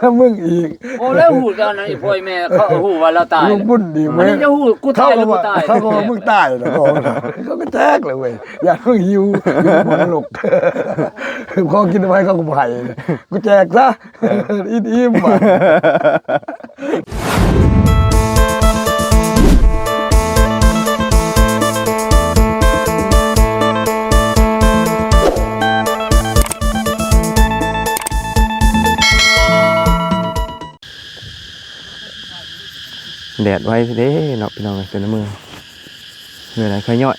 ນຳມຶງອີກ. ໂອ້ ແລ້ວຮູ້ຕອນນັ້ນ ອີ່ພໍ່ອີ່ແມ່ເຂົາຮູ້ວ່າລາວຕາຍ. ລຸງບຸນອີກ ອັນນີ້ຈະຮູ້ ກູຕາຍ ເຂົາກໍວ່າ ຫຼື ກູຕາຍ ເຂົາກໍວ່າມຶງຕາຍແລ້ວ ເຂົາກໍເຂົາກໍແຈກແລ້ວເວີຍ ຢ້ານມຶງຫິວ ຢູ່ນະລົກ ຂໍກິນໄວ້ເຂົາກໍບໍ່ໃຫ້ ກູແຈກຊະ ເອີ ອີ່ມໆ ວ່າ. ແດດໄວເດ້ເນາະ ພີ່ນ້ອງເອີຍ ແຕ່ລະມື້ ເຫື່ອໄຫຼໄຂ້ຍ້ອຍ.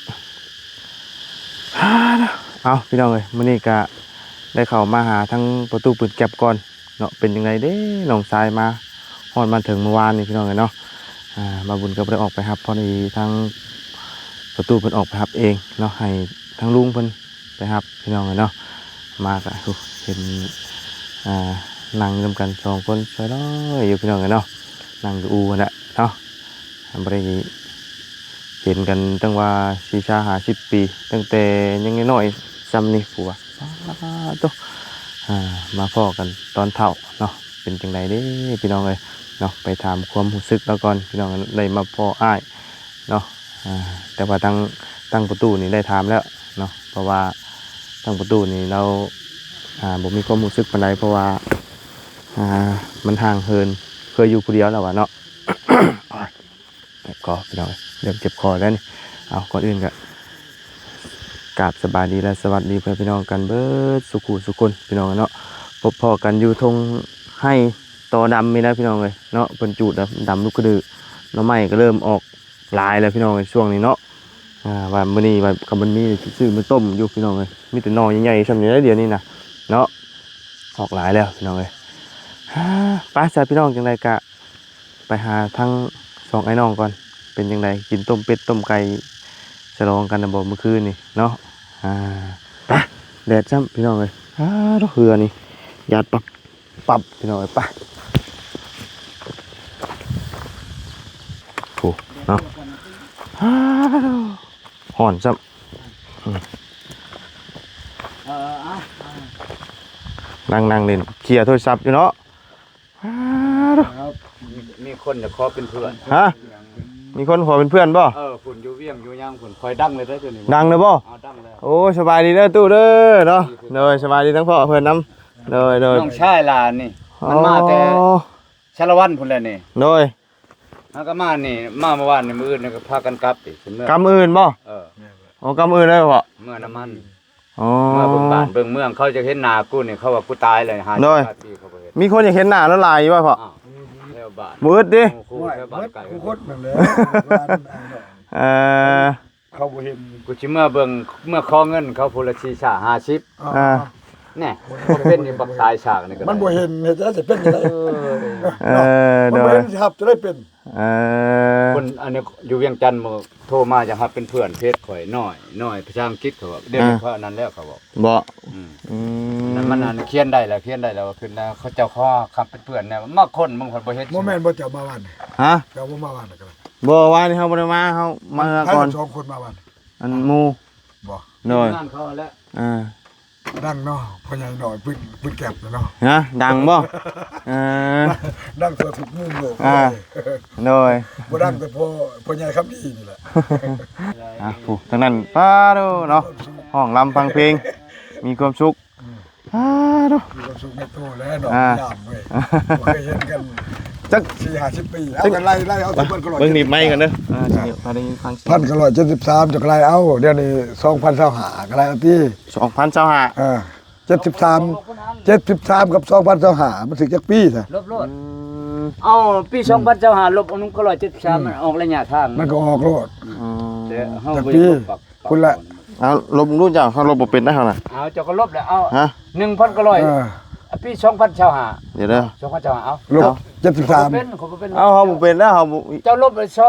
ເອົາ ພີ່ນ້ອງເອີຍ ມື້ນີ້ກະໄດ້ເຂົ້າມາຫາທາງປະຕູປືນແກັບກ່ອນເນາະ ເປັນຈັ່ງໃດເດ້ ນ້ອງຊາຍມາຮອດມາເຖິງມື້ວານນີ້ ພີ່ນ້ອງເອີຍເນາະ. ອ່າ ບ່າວບຸນກໍບໍ່ໄດ້ອອກໄປຮັບ ພໍດີທາງປະຕູເພິ່ນອອກໄປຮັບເອງເນາະ ໃຫ້ທາງລຸງເພິ່ນ ໄປຮັບ ພີ່ນ້ອງເອີຍເນາະ. ມາກະ ໂອ້ ເຫັນ ອ່າ ນັ່ງຢູ່ນຳກັນສອງຄົນ ຊ່ອຍລອຍຢູ່ ພີ່ນ້ອງເອີຍເນາະ ນັ່ງຢູ່ອູ່ຫັ້ນແຫຼະເນາະ. ບໍ່ໄດ້ເຫັນກັນຕັ້ງວ່າສີ່ສິບຫ້າສິບປີ ຕັ້ງແຕ່ຍັງນ້ອຍໆ ຊ່ຳນີ້ ຜູ້ວ່າ ປາດໂທ້ ອ່າ ມາພໍ້ກັນຕອນເຖົ້າເນາະ ເປັນຈັ່ງໃດເດ້ ພີ່ນ້ອງເອີຍເນາະ. ໄປຖາມຄວາມຮູ້ສຶກລາວກ່ອນ ພີ່ນ້ອງ ໄດ້ມາພໍ້ອ້າຍເນາະ. ອ່າ ແຕ່ວ່າທາງ ທາງປະຕູນີ້ໄດ້ຖາມແລ້ວເນາະ ເພາະວ່າທາງປະຕູນີ້ລາວ ອ່າ ບໍ່ມີຄວາມຮູ້ສຶກປານໃດ ເພາະວ່າ ອ່າ ມັນຫ່າງເຫີນ ເຄີຍຢູ່ຜູ້ດຽວແລ້ວວ່າເນາະ. ໂອ້ຍ ເຈັບຄໍ ພີ່ນ້ອງເອີຍ ເລີ່ມເຈັບຄໍແລ້ວນີ້. ເອົາ ກ່ອນອື່ນກໍກາບສະບາຍດີ ແລະ ສະຫວັດດີເພື່ອນພີ່ນ້ອງກັນເບິດສູ່ຄູ່ສູ່ຄົນ ພີ່ນ້ອງເນາະ. ພົບພໍ້ກັນຢູ່ທົ່ງໄຮ່ຕໍດຳນີ້ນະ ພີ່ນ້ອງເອີຍເນາະ ເພິ່ນຈູດດຳ ດຳລູກກະດື ໜໍ່ໄມ້ກໍເລີ່ມອອກ ຫຼາຍແລ້ວພີ່ນ້ອງເອີຍ ຊ່ວງນີ້ເນາະ. ອ່າ ວ່າມື້ນີ້ວ່າຄັນມັນມີຊິຊື້ມາຕົ້ມຢູ່ພີ່ນ້ອງເອີຍ ມີແຕ່ໜໍ່ໃຫຍ່ໆ ຊ່ຳນີ້ແຫຼະດຽວນີ້ນະເນາະ ອອກຫຼາຍແລ້ວພີ່ນ້ອງເອີຍ. ອ່າ ໄປຊະພີ່ນ້ອງ ຈັ່ງໃດກະໄປຫາທັງສອງອ້າຍນ້ອງກ່ອນ ເປັນຈັ່ງໃດ ກິນຕົ້ມເປັດຕົ້ມໄກ່ ສະຫຼອງກັນນະບໍ່ມື້ຄືນນີ້ເນາະ. ອ່າ ໄປ ແດດຊ້ຳພີ່ນ້ອງເອີຍ. ອ່າ ດອກເຮືອນີ້ ຢາດປັບ ປັບ ພີ່ນ້ອງເອີຍ ໄປ. ໂອ້ ເນາະ ຮ້ອນຊ້ຳ. ອືມ ເອີ ເອົາ ນັ່ງ ນັ່ງຫຼິ້ນ ເຄຍໂທລະສັບຢູ່ເນາະ. ມີ ມີຄົນຈະຂໍເປັນເພື່ອນ. ຮະ? ມີຄົນຂໍເປັນເພື່ອນບໍ່? ເອີ ພຸ້ນຢູ່ວຽງຢູ່ຫຍັງພຸ້ນ ຂ້ອຍດັງເລີຍເດີ ດຽວນີ້ ດັງເລີຍບໍ່? ເອົາ ດັງແລ້ວ. ໂອ້ ສະບາຍດີເດີຕູ້ເດີເນາະ. ໂດຍ ສະບາຍດີທັງພໍ່ເພິ່ນນຳ. ໂດຍ ໂດຍ ນ້ອງຊາຍຫຼານນີ້ ມັນມາແຕ່ ອໍ ສາລະວັນພຸ້ນແຫຼະນີ້. ໂດຍ ເຮົາກໍມານີ້ ມາເມື່ອວານນີ້ ມື້ອື່ນນີ້ກໍພາກັນກັບອີກ ຊິເມືອ ກັບມື້ອື່ນບໍ່? ເອີ ໂອ້ ກັບມື້ອື່ນເລີຍບໍ່? ເມືອນຳມັນ. ອໍ ເມືອເບິ່ງບ້ານເບິ່ງເມືອງ ເຂົາຈະເຫັນໜ້າກູນີ້ ເຂົາວ່າກູຕາຍແລ້ວ ໂດຍ ຫ້າສິບກວ່າປີເຂົາບໍ່ເຫັນ. ມີຄົນຢາກເຫັນໜ້າລາວຫຼາຍຢູ່ບໍ່ພໍ່? ອ້າວ ແຖວບ້ານ ບໍ່ອຶດຕິ? ໝູ່ຄູ່ແຖວບ້ານໃກ້ ຜູ້ຄົນນັ້ນແຫຼະ. ເອີ ເຂົາບໍ່ເຫັນ ກູຊິເມືອເບິ່ງ ເມືອຂໍເງິນເຂົາຜູ້ລະສີ່ຫ້າສິບ. ອ່າ ແນ່ ເປັນນີ້ບັກຕາຍສາກນີ້ກໍ ມັນບໍ່ເຫັນ ເຮັດຈັ່ງໃດຊິເປັນຈັ່ງໃດ? ເອີ ເອີ ມັນບໍ່ເຫັນ ໂດຍ ຊິຮັບຈະໄດ້ເປັນ. ເອີ ຄົນອັນນີ້ຢູ່ວຽງຈັນ ໂທມາຢາກຮັບເປັນເພື່ອນ ເພຈຂ້ອຍນ້ອຍ ນ້ອຍພາສາອັງກິດ ເຂົາວ່າ ດຽວນີ້ ອ່າ ເຂົາອັນນັ້ນແລ້ວ ເຂົາບອກ. ບໍ່ ອືມ ອືມ ມັນ ມັນອັນຂຽນໄດ້ແລ້ວ ຂຽນໄດ້ແລ້ວ ວ່າຂຶ້ນແລ້ວ ເຂົາເຈົ້າຂໍຮັບເປັນເພື່ອນແດ່ ມາຄົນເບິ່ງ ເພິ່ນບໍ່ເຮັດ. ບໍ່ແມ່ນບໍ່ ເຈົ້າມາວານນີ້? ຮະ? ເຈົ້າບໍ່ມາວານນີ້? ບໍ່ ວານນີ້ເຮົາບໍ່ໄດ້ມາ ເຮົາມາກ່ອນ ໃຜສອງຄົນມາວານ? ອັນໝູ່ ບໍ່ ໂດຍ ງານເຂົາແຫຼະ. ອ່າ ດັງເນາະ ພໍ່ໃຫຍ່ນ້ອຍ ປືນ ປືນແກັບເນາະ. ຮະ? ດັງບໍ່? ເອີ ດັງທົ່ວທຸກມຸມໂລກ. ອ່າ ໂດຍ ບໍ່ດັງແຕ່ພໍ່ ພໍ່ໃຫຍ່ຄຳດີນີ້ແຫຼະ. ອ່າ ຜູ້ທາງນັ້ນ ປາໂດເນາະ ຮ້ອງລຳຟັງເພງ ມີຄວາມສຸກ. ອືມ ປາໂດ ມີຄວາມສຸກໃນໂຕແລ້ວເນາະ. ອ່າ ຍາມເວີຍ ບໍ່ເຄີຍເຫັນກັນຈັກສີ່ຫ້າສິບປີ. ເອົາກັນໄລ່ ໄລ່ເອົາ ເບິ່ງໜີບໄມກັນເດີ. ອ່າ ຊິໄດ້ຟັງ ພັນເກົ້າຮ້ອຍເຈັດສິບສາມ ເຈົ້າກໍໄລ່ເອົາ ດຽວນີ້ສອງພັນຊາວຫ້າ ກໍໄລ່ເອົາຕິ. ສອງພັນຊາວຫ້າ ເອີ ເຈັດສິບສາມ ເຈັດສິບສາມກັບສອງພັນຊາວຫ້າ ມັນຖືກຈັກປີຊະ? ລົບໂລດ. ອືມ ເອົາປີສອງພັນຊາວຫ້າ ລົບໜຶ່ງພັນເກົ້າຮ້ອຍເຈັດສິບສາມ ອືມ ມັນອອກໄລຍະທາງ ມັນກໍອອກໂລດ. ອືມ ແຕ່ເຮົາບໍ່ຢາກລົບ ພຸ້ນລະ. ເອົາ ລົບດູເຈົ້າ ເຮົາລົບບໍ່ເປັນນະເຮົານະ. ເອົາ ເຈົ້າກໍລົບແຫຼະ ເອົາ ຮະ? ໜຶ່ງພັນເກົ້າຮ້ອຍ ເອີ ປີສອງພັນຊາວຫ້າ ດຽວເດີ ສອງພັນຊາວຫ້າ ເອົາ ລົບ ເອົາ ເຈັດສິບສາມ ເປັນ ເຂົາບໍ່ເປັນ. ເອົາ ເຮົາບໍ່ເປັນແລ້ວ ເຮົາບໍ່ ເຈົ້າລົບເລີຍຊະ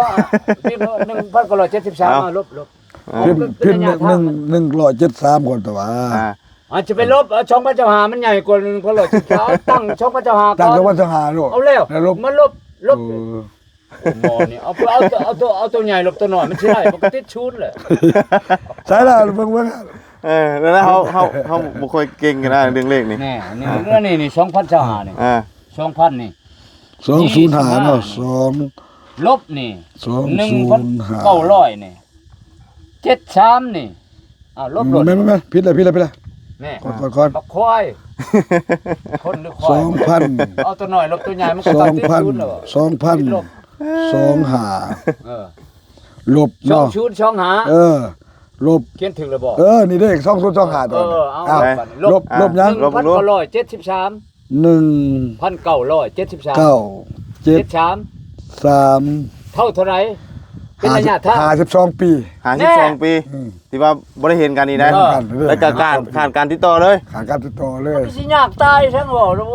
ປີໜຶ່ງພັນເກົ້າຮ້ອຍເຈັດສິບສາມ ເອົາ ມາລົບ ລົບ ອືມ ເອົາ ເປັນໄລຍະທາງ ໜຶ່ງ ໜຶ່ງຮ້ອຍເຈັດສິບສາມ ກ່ອນຕົວະ. ອ່າ ອາດຈະໄປລົບ ເອົາ ສອງພັນຊາວຫ້າ ມັນໃຫຍ່ກວ່າໜຶ່ງພັນເກົ້າຮ້ອຍເຈັດສິບສາມ ຕັ້ງສອງພັນຊາວຫ້າ ຕັ້ງສອງພັນຊາວຫ້າໂລດ ເອົາແລ້ວ ແລ້ວລົບ ມາລົບ ລົບ. ເອີ ໂອ້ ໝໍນີ້ ເອົາ ເອົາ ເອົາໂຕ ເອົາໂຕໃຫຍ່ລົບໂຕນ້ອຍ ມັນຊິໄດ້ ມັນກໍຕິດສູນແຫຼະ. ໃສ່ລະ ເບິ່ງ ເບິ່ງ. ເອີ ນັ້ນລະ ເຮົາ ເຮົາ ເຮົາບໍ່ຄ່ອຍເກັ່ງກັນນະ ເລື່ອງເລກນີ້. ແນ່ ອັນນີ້ ອ່າ ອັນນີ້ ນີ້ ສອງພັນຊາວຫ້າ ນີ້ ອ່າ ສອງພັນນີ້ ສອງສູນຫ້າເນາະ ສອງ ລົບນີ້ ສອງ ໜຶ່ງພັນເກົ້າຮ້ອຍນີ້ ເຈັດສາມນີ້ ອ້າວ ລົບໂລດ ແມ່ນໆ ຜິດແລ້ວ ຜິດແລ້ວ ຜິດແລ້ວ ແນ່ ກ່ອນໆໆ ບັກຄວາຍ ຄົນຫຼືຄວາຍ ສອງພັນ ເອົາຕົວນ້ອຍລົບຕົວໃຫຍ່ ມັນກໍຕ້ອງຕິດສູນແລ້ວ ສອງພັນ ສອງຫ້າ ເອີ ລົບເນາະ ສອງສູນສອງຫ້າ ເອີ ລົບ ຂຽນຖືກແລ້ວບໍ່? ເອີ ນີ້ເດ້ ສອງສູນສອງຫ້າ ຕົວ ເອີ ເອົາ ລົບ ລົບຫຍັງ? ໜຶ່ງພັນເກົ້າຮ້ອຍເຈັດສິບສາມ ໜຶ່ງພັນເກົ້າຮ້ອຍເຈັດສິບສາມ ເກົ້າ ເຈັດ ເຈັດສາມ ສາມ ເທົ່າເທົ່າໃດ? ເປັນໄລຍະທາງ ຫ້າສິບສອງປີ ຫ້າສິບສອງປີ ອືມ ທີ່ວ່າບໍ່ໄດ້ເຫັນກັນນີ້ນະ ເອີ ແລ້ວກໍຂາດ ຂາດການຕິດຕໍ່ເລີຍ ຂາດການຕິດຕໍ່ເລີຍ ມັນຊິຍາກຕາຍຊັ້ນເວົ້າ ໂອ້ຍ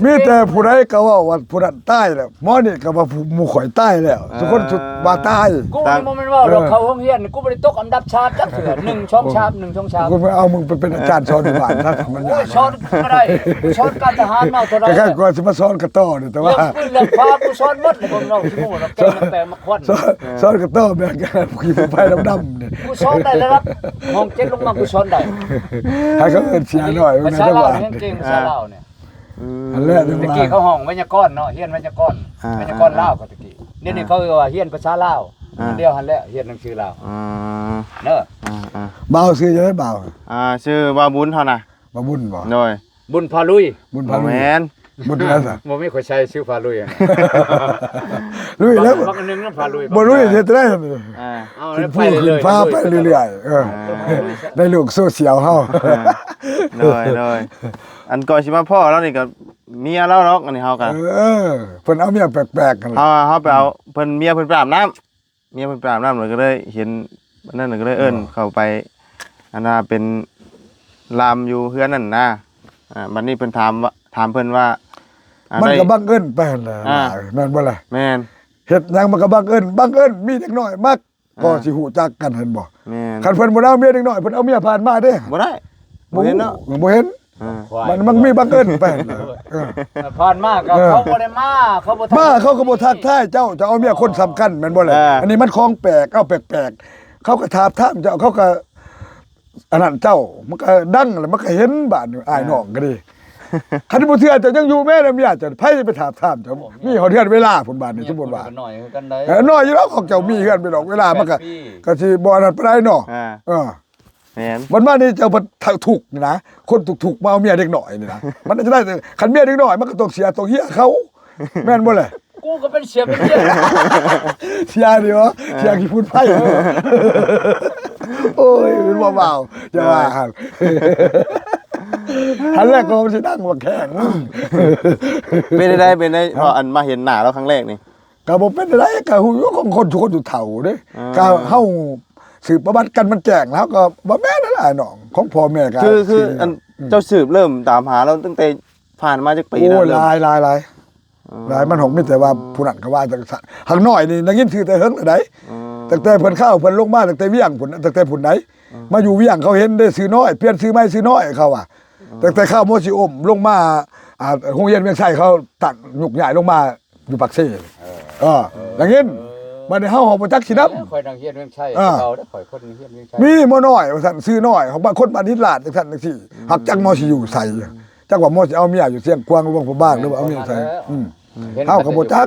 ມີແຕ່ຜູ້ໃດກໍເວົ້າວ່າຜູ້ນັ້ນຕາຍແລ້ວ ໝໍນີ້ກໍວ່າໝູ່ຂ້ອຍຕາຍແລ້ວ ເອີ ທຸກຄົນວ່າຕາຍ ກູນີ້ບໍ່ແມ່ນເວົ້າດອກ ເອີ ເຂົ້າໂຮງຮຽນ ກູບໍ່ໄດ້ຕົກອັນດັບຊາດຈັກເທື່ອ ໜຶ່ງ ສອງ ສາມ ໜຶ່ງ ສອງ ສາມ ກູໄປເອົາມຶງໄປເປັນອາຈານສອນຢູ່ບ້ານຊະ ມັນ ໂອ້ຍ ສອນກໍໄດ້ ສອນການທະຫານມາເທົ່າໃດ ໃກ້ໆ ກວ່າຊິມາສອນກະຕໍນີ້ ແຕ່ວ່າ ເລື່ອງປືນເລື່ອງຟ້າ ກູສອນໝົດເລີຍ ບໍ່ແມ່ນເວົ້າຊິໂມ້ດອກ ແກ່ງແຕ່ໝາກຄວັນ ສອນ ສອນກະຕໍແບກ ຂີ່ໄຟດຳໆນີ້ ກູສອນໄດ້ລະດັບຫ້ອງເຈັດລົງມາ ກູສອນໄດ້ ໃຫ້ເຂົາເອີ້ນເສຍໜ້ອຍ ພາສາລາວແຮງເກັ່ງ ພາສາລາວນີ້ ອືມ ອັນແລກ ແຕ່ກີ້ເຂົາຮ້ອງໄວຍາກອນເນາະ ຮຽນໄວຍາກອນ ອ່າ ໄວຍາກອນລາວ ແຕ່ກີ້ ດຽວນີ້ເຂົາເອີ້ນວ່າຮຽນພາສາລາວ ອ່າ ດຽວຫັ້ນແຫຼະ ຮຽນໜັງສືລາວ ອືມ ເດີ ອ່າໆ ບ່າວຊື່ຈັ່ງໃດບ່າວ? ອ່າ ຊື່ບ່າວບຸນເຮົານະ ບ່າວບຸນບໍ? ໂດຍ ບຸນພາລຸຍ ບຸນພາລຸຍ ບໍ່ແມ່ນ ບຸນແລ້ວຊະ ບໍ່ມີ ຂ້ອຍໃຊ້ຊື່ພາລຸຍ ລຸຍແລ້ວ ບັກອັນໜຶ່ງນຳພາລຸຍ ບໍ່ລຸຍເຮັດໄດ້ ອ່າ ເອົາ ຂຶ້ນພູຂຶ້ນຟ້າໄປເລື້ອຍໆ ເອີ ອ່າ ໃນໂລກໂຊຊຽວເຮົາ ອ່າ ໂດຍໆ ອັນກ່ອນຊິມາພໍ້ລາວນີ້ກໍເມຍລາວດອກ ອັນນີ້ເຮົາກໍ ເອີ ເພິ່ນເອົາເມຍແປກໆ ຫັ້ນລະ ເຮົາ ເຮົາໄປເອົາ ເພິ່ນ ເມຍເພິ່ນໄປອາບນ້ຳ ເມຍເພິ່ນໄປອາບນ້ຳ ແລ້ວກໍເລີຍເຫັນອັນນັ້ນ ກໍເລີຍເອີ້ນເຂົ້າໄປ ອັນວ່າເປັນລາມຢູ່ເຮືອນນັ້ນນະ ອ່າ ບັດນີ້ເພິ່ນຖາມວ່າ ຖາມເພິ່ນວ່າ ອ່າ ມັນກໍບັງເອີນໄປຫັ້ນແຫຼະ ອ່າ ແມ່ນບໍ່ລະ? ແມ່ນ ເຮັດຫຍັງມັນກໍບັງເອີນ ບັງເອີນມີເດັກນ້ອຍມາ ອ່າ ກໍຊິຮູ້ຈັກກັນ ເຫັນບໍ່? ແມ່ນ ຄັນເພິ່ນບໍ່ໄດ້ເອົາເມຍເດັກນ້ອຍ ເພິ່ນເອົາເມຍຜ່ານມາເດ້ ບໍ່ໄດ້ ບໍ່ເຫັນເນາະ ບໍ່ເຫັນ ອ່າ ມັນ ມັນມີບັງເອີນໄປ ເອີ ຜ່ານມາກໍ ເອີ ເຂົາບໍ່ໄດ້ມາ ເຂົາບໍ່ ມາເຂົາກໍບໍ່ທັກທາຍເຈົ້າ ເຈົ້າເອົາເມຍຄົນສຳຄັນແມ່ນບໍ່ລະ? ເອີ ອັນນີ້ມັນຂອງແປກ ເອົາແປກໆ ເຂົາກໍທາບທາມເຈົ້າ ເຂົາກໍອັນນັ້ນເຈົ້າ ມັນກໍດັງແລ້ວ ມັນກໍເຫັນບາດນີ້ ອ້າຍນ້ອງກໍດີ ຄັນບໍ່ເຊື່ອເຈົ້າຍັງຢູ່ແມ້ນະ ເມຍເຈົ້າ ໃຜຊິໄປທາບທາມເຈົ້າ ມີຮອດເຮືອນເວລາພຸ້ນບາດນີ້ ສົມມຸດວ່າ ນ້ອຍຢູ່ແລ້ວ ຂອງເຈົ້າມີເຮືອນເວລາ ມັນກໍ ກໍຊິບໍ່ອັນນັ້ນປານໃດເນາະ ເອີ ແມ່ນ ບັດມານີ້ເຈົ້າພັດທຸກນີ້ນະ ຄົນທຸກໆມາເອົາເມຍເດັກນ້ອຍນີ້ນະ ມັນຈະໄດ້ ຄັນເມຍເດັກນ້ອຍມັນກໍຕ້ອງເສຍຕ້ອງເຮຍເຂົາ ແມ່ນບໍ່ແຫຼະ? ກູກໍເປັນເສຍເປັນເຮຍ ເສຍດີວະ ເສຍຂີ້ຝຸ່ນໄຟ ໂອ້ຍ ເປັນບໍ່ເບົາ ຢ່າວ່າຫັ້ນ ຫັ້ນແຫຼະກໍມັນຊິດັງວ່າແຂງ ເປັນໄດ້ ເປັນໄດ້ ເພາະອັນມາເຫັນໜ້າລາວຄັ້ງແລກນີ້ ກໍບໍ່ເປັນໃດ ກໍຮູ້ຢູ່ຂອງຄົນ ທຸກຄົນຢູ່ເຖົ້າເດ້ ອ່າ ກໍເຮົາສືບປະຫວັດກັນມັນແຈ້ງແລ້ວ ກໍບໍ່ແມ່ນຫັ້ນລະນ້ອງ ຂອງພໍ່ແມ່ກໍ ຄື ຄືອັນ ອືມ ເຈົ້າສືບເລີ່ມຕາມຫາລາວຕັ້ງແຕ່ຜ່ານມາຈັກປີແລ້ວ? ໂອ້ຍ ເລີ່ມ ຫຼາຍ ຫຼາຍ ຫຼາຍ ອໍ ຫຼາຍ ມັນຫອກມີແຕ່ວ່າ ອືມ ຜູ້ນັ້ນກໍວ່າຈັ່ງຊັ້ນ ຫາກນ້ອຍນີ້ໄດ້ຍິນຊື່ແຕ່ເຫິງແລ້ວໃດ ອໍ ຕັ້ງແຕ່ເພິ່ນເຂົ້າ ເພິ່ນລົງມາຕັ້ງແຕ່ວຽງພຸ້ນ ຕັ້ງແຕ່ພຸ້ນໃດ ອໍ ມາຢູ່ວຽງ ເຂົາເຫັນໄດ້ຊື່ນ້ອຍ ປ່ຽນຊື່ໃໝ່ຊື່ນ້ອຍ ເຂົາວ່າ ອໍ ຕັ້ງແຕ່ເຂົ້າ ມໍຊິອົມ ລົງມາ ອ່າ ໂຮງຮຽນວຽງໄຊ ເຂົາຕັ້ງ ຍົກຍ້າຍລົງມາ ຢູ່ປາກເຊ ເອີ ເອີ ໄດ້ຍິນ ເອີ ບັດນີ້ເຮົາບໍ່ຈັກຊິນຳ ເອີ ຂ້ອຍນັກຮຽນວຽງໄຊ ອ່າ ເກົ່າເດ້ ຂ້ອຍຄົນຮຽນວຽງໄຊ ມີໝໍນ້ອຍວ່າຊັ້ນ ຊື່ນ້ອຍ ຂອງບ້ານ ຄົນບ້ານຫີນລາດ ຈັ່ງຊັ້ນຈັ່ງຊີ້ ອືມ ຫາກຈັກໝໍຊິຢູ່ໃສ ຈັກວ່າໝໍຊິເອົາເມຍຢູ່ຊຽງຂວາງ ຫຼວງພະບາງ ຫຼືວ່າເອົາເມຍໃສ ອືມ ເຫັນເຮົາກໍບໍ່ຈັກ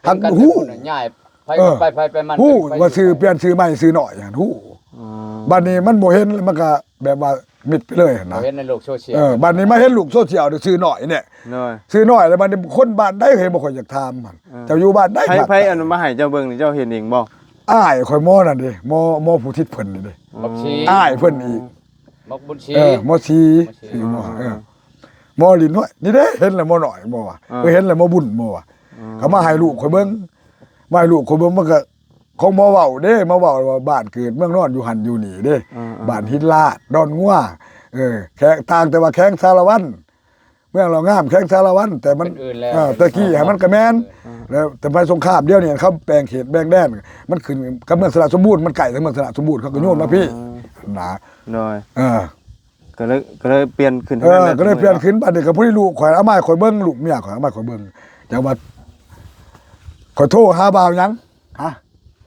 ຫາກຮູ້ ຍ້າຍ ໄປ ເອີ ໄປ ໄປ ໄປ ມັນ ຮູ້ວ່າຊື່ ປ່ຽນຊື່ໃໝ່ຊື່ນ້ອຍຫັ້ນ ຮູ້ ອືມ ບັດນີ້ມັນບໍ່ເຫັນ ແລ້ວມັນກໍ ແບບວ່າມິດໄປເລີຍຫັ້ນນະ ເຫັນໃນໂລກໂຊຊຽວ ເອີ ບັດນີ້ມາເຫັນໂລກໂຊຊຽວ ຊື່ນ້ອຍນີ້ ໂດຍ ຊື່ນ້ອຍ ແລ້ວບັດນີ້ຄົນບ້ານໃດເຫັນບໍ່ ຂ້ອຍຢາກຖາມຫັ້ນ ເອີ ເຈົ້າຢູ່ບ້ານໃດ ໃຜ ໃຜອັນມາໃຫ້ເຈົ້າເບິ່ງນີ້ ເຈົ້າເຫັນເອງບໍ່? ອ້າຍຂ້ອຍໝໍນັ້ນເດ້ ໝໍ ໝໍຜູ້ທິດເພິ່ນນີ້ເດ້ ບັກຊີ ອ້າຍເພິ່ນອີກ ບັກບຸນຊີ ເອີ ໝໍຊີ ໝໍຊີ ເອີ ໝໍລິນ ໂອ້ຍ ນີ້ເດ້ ເຫັນແລ້ວໝໍນ້ອຍ ໝໍວ່າ ເອີ ເອີ ເຫັນແລ້ວໝໍບຸນ ໝໍວ່າ ເອີ ກໍມາໃຫ້ລູກຂ້ອຍເບິ່ງ ມາໃຫ້ລູກຂ້ອຍເບິ່ງ ມັນກໍ ຂອງໝໍເວົ້າເດ້ ໝໍເວົ້າວ່າບ້ານເກີດເມືອງນອນຢູ່ຫັ້ນຢູ່ນີ້ເດ້ ເອີໆ ບ້ານຫີນລາດ ດອນງົວ ເອີ ແຂວງ ຕ່າງແຕ່ວ່າແຂວງສາລະວັນ ເມືອງລາວງາມ ແຂວງສາລະວັນ ແຕ່ມັນ ເປັນອື່ນແລ້ວ ເອີ ແຕ່ກີ້ຫັ້ນມັນກໍແມ່ນ ເອີ ແລ້ວແຕ່ໄປສົງຄາມ ດຽວນີ້ເຂົາແບ່ງເຂດແບ່ງແດນ ມັນຂຶ້ນກັບເມືອງຊະນະສົມບູນ ມັນໃກ້ທາງເມືອງຊະນະສົມບູນ ເຂົາກໍໂຍນມາພີ້ ອ່າ ນະ ໂດຍ ເອີ ກໍເລີຍ ກໍເລີຍປ່ຽນຂຶ້ນ ເອີ ກໍເລີຍປ່ຽນຂຶ້ນ ບັດນີ້ກໍພໍດີລູກຂ້ອຍເອົາມາໃຫ້ຂ້ອຍເບິ່ງ ລູກເມຍຂ້ອຍເອົາມາໃຫ້ຂ້ອຍເບິ່ງ ຈັ່ງວ່າຂ້ອຍໂທຫາບ່າວຫຍັງ ຮະ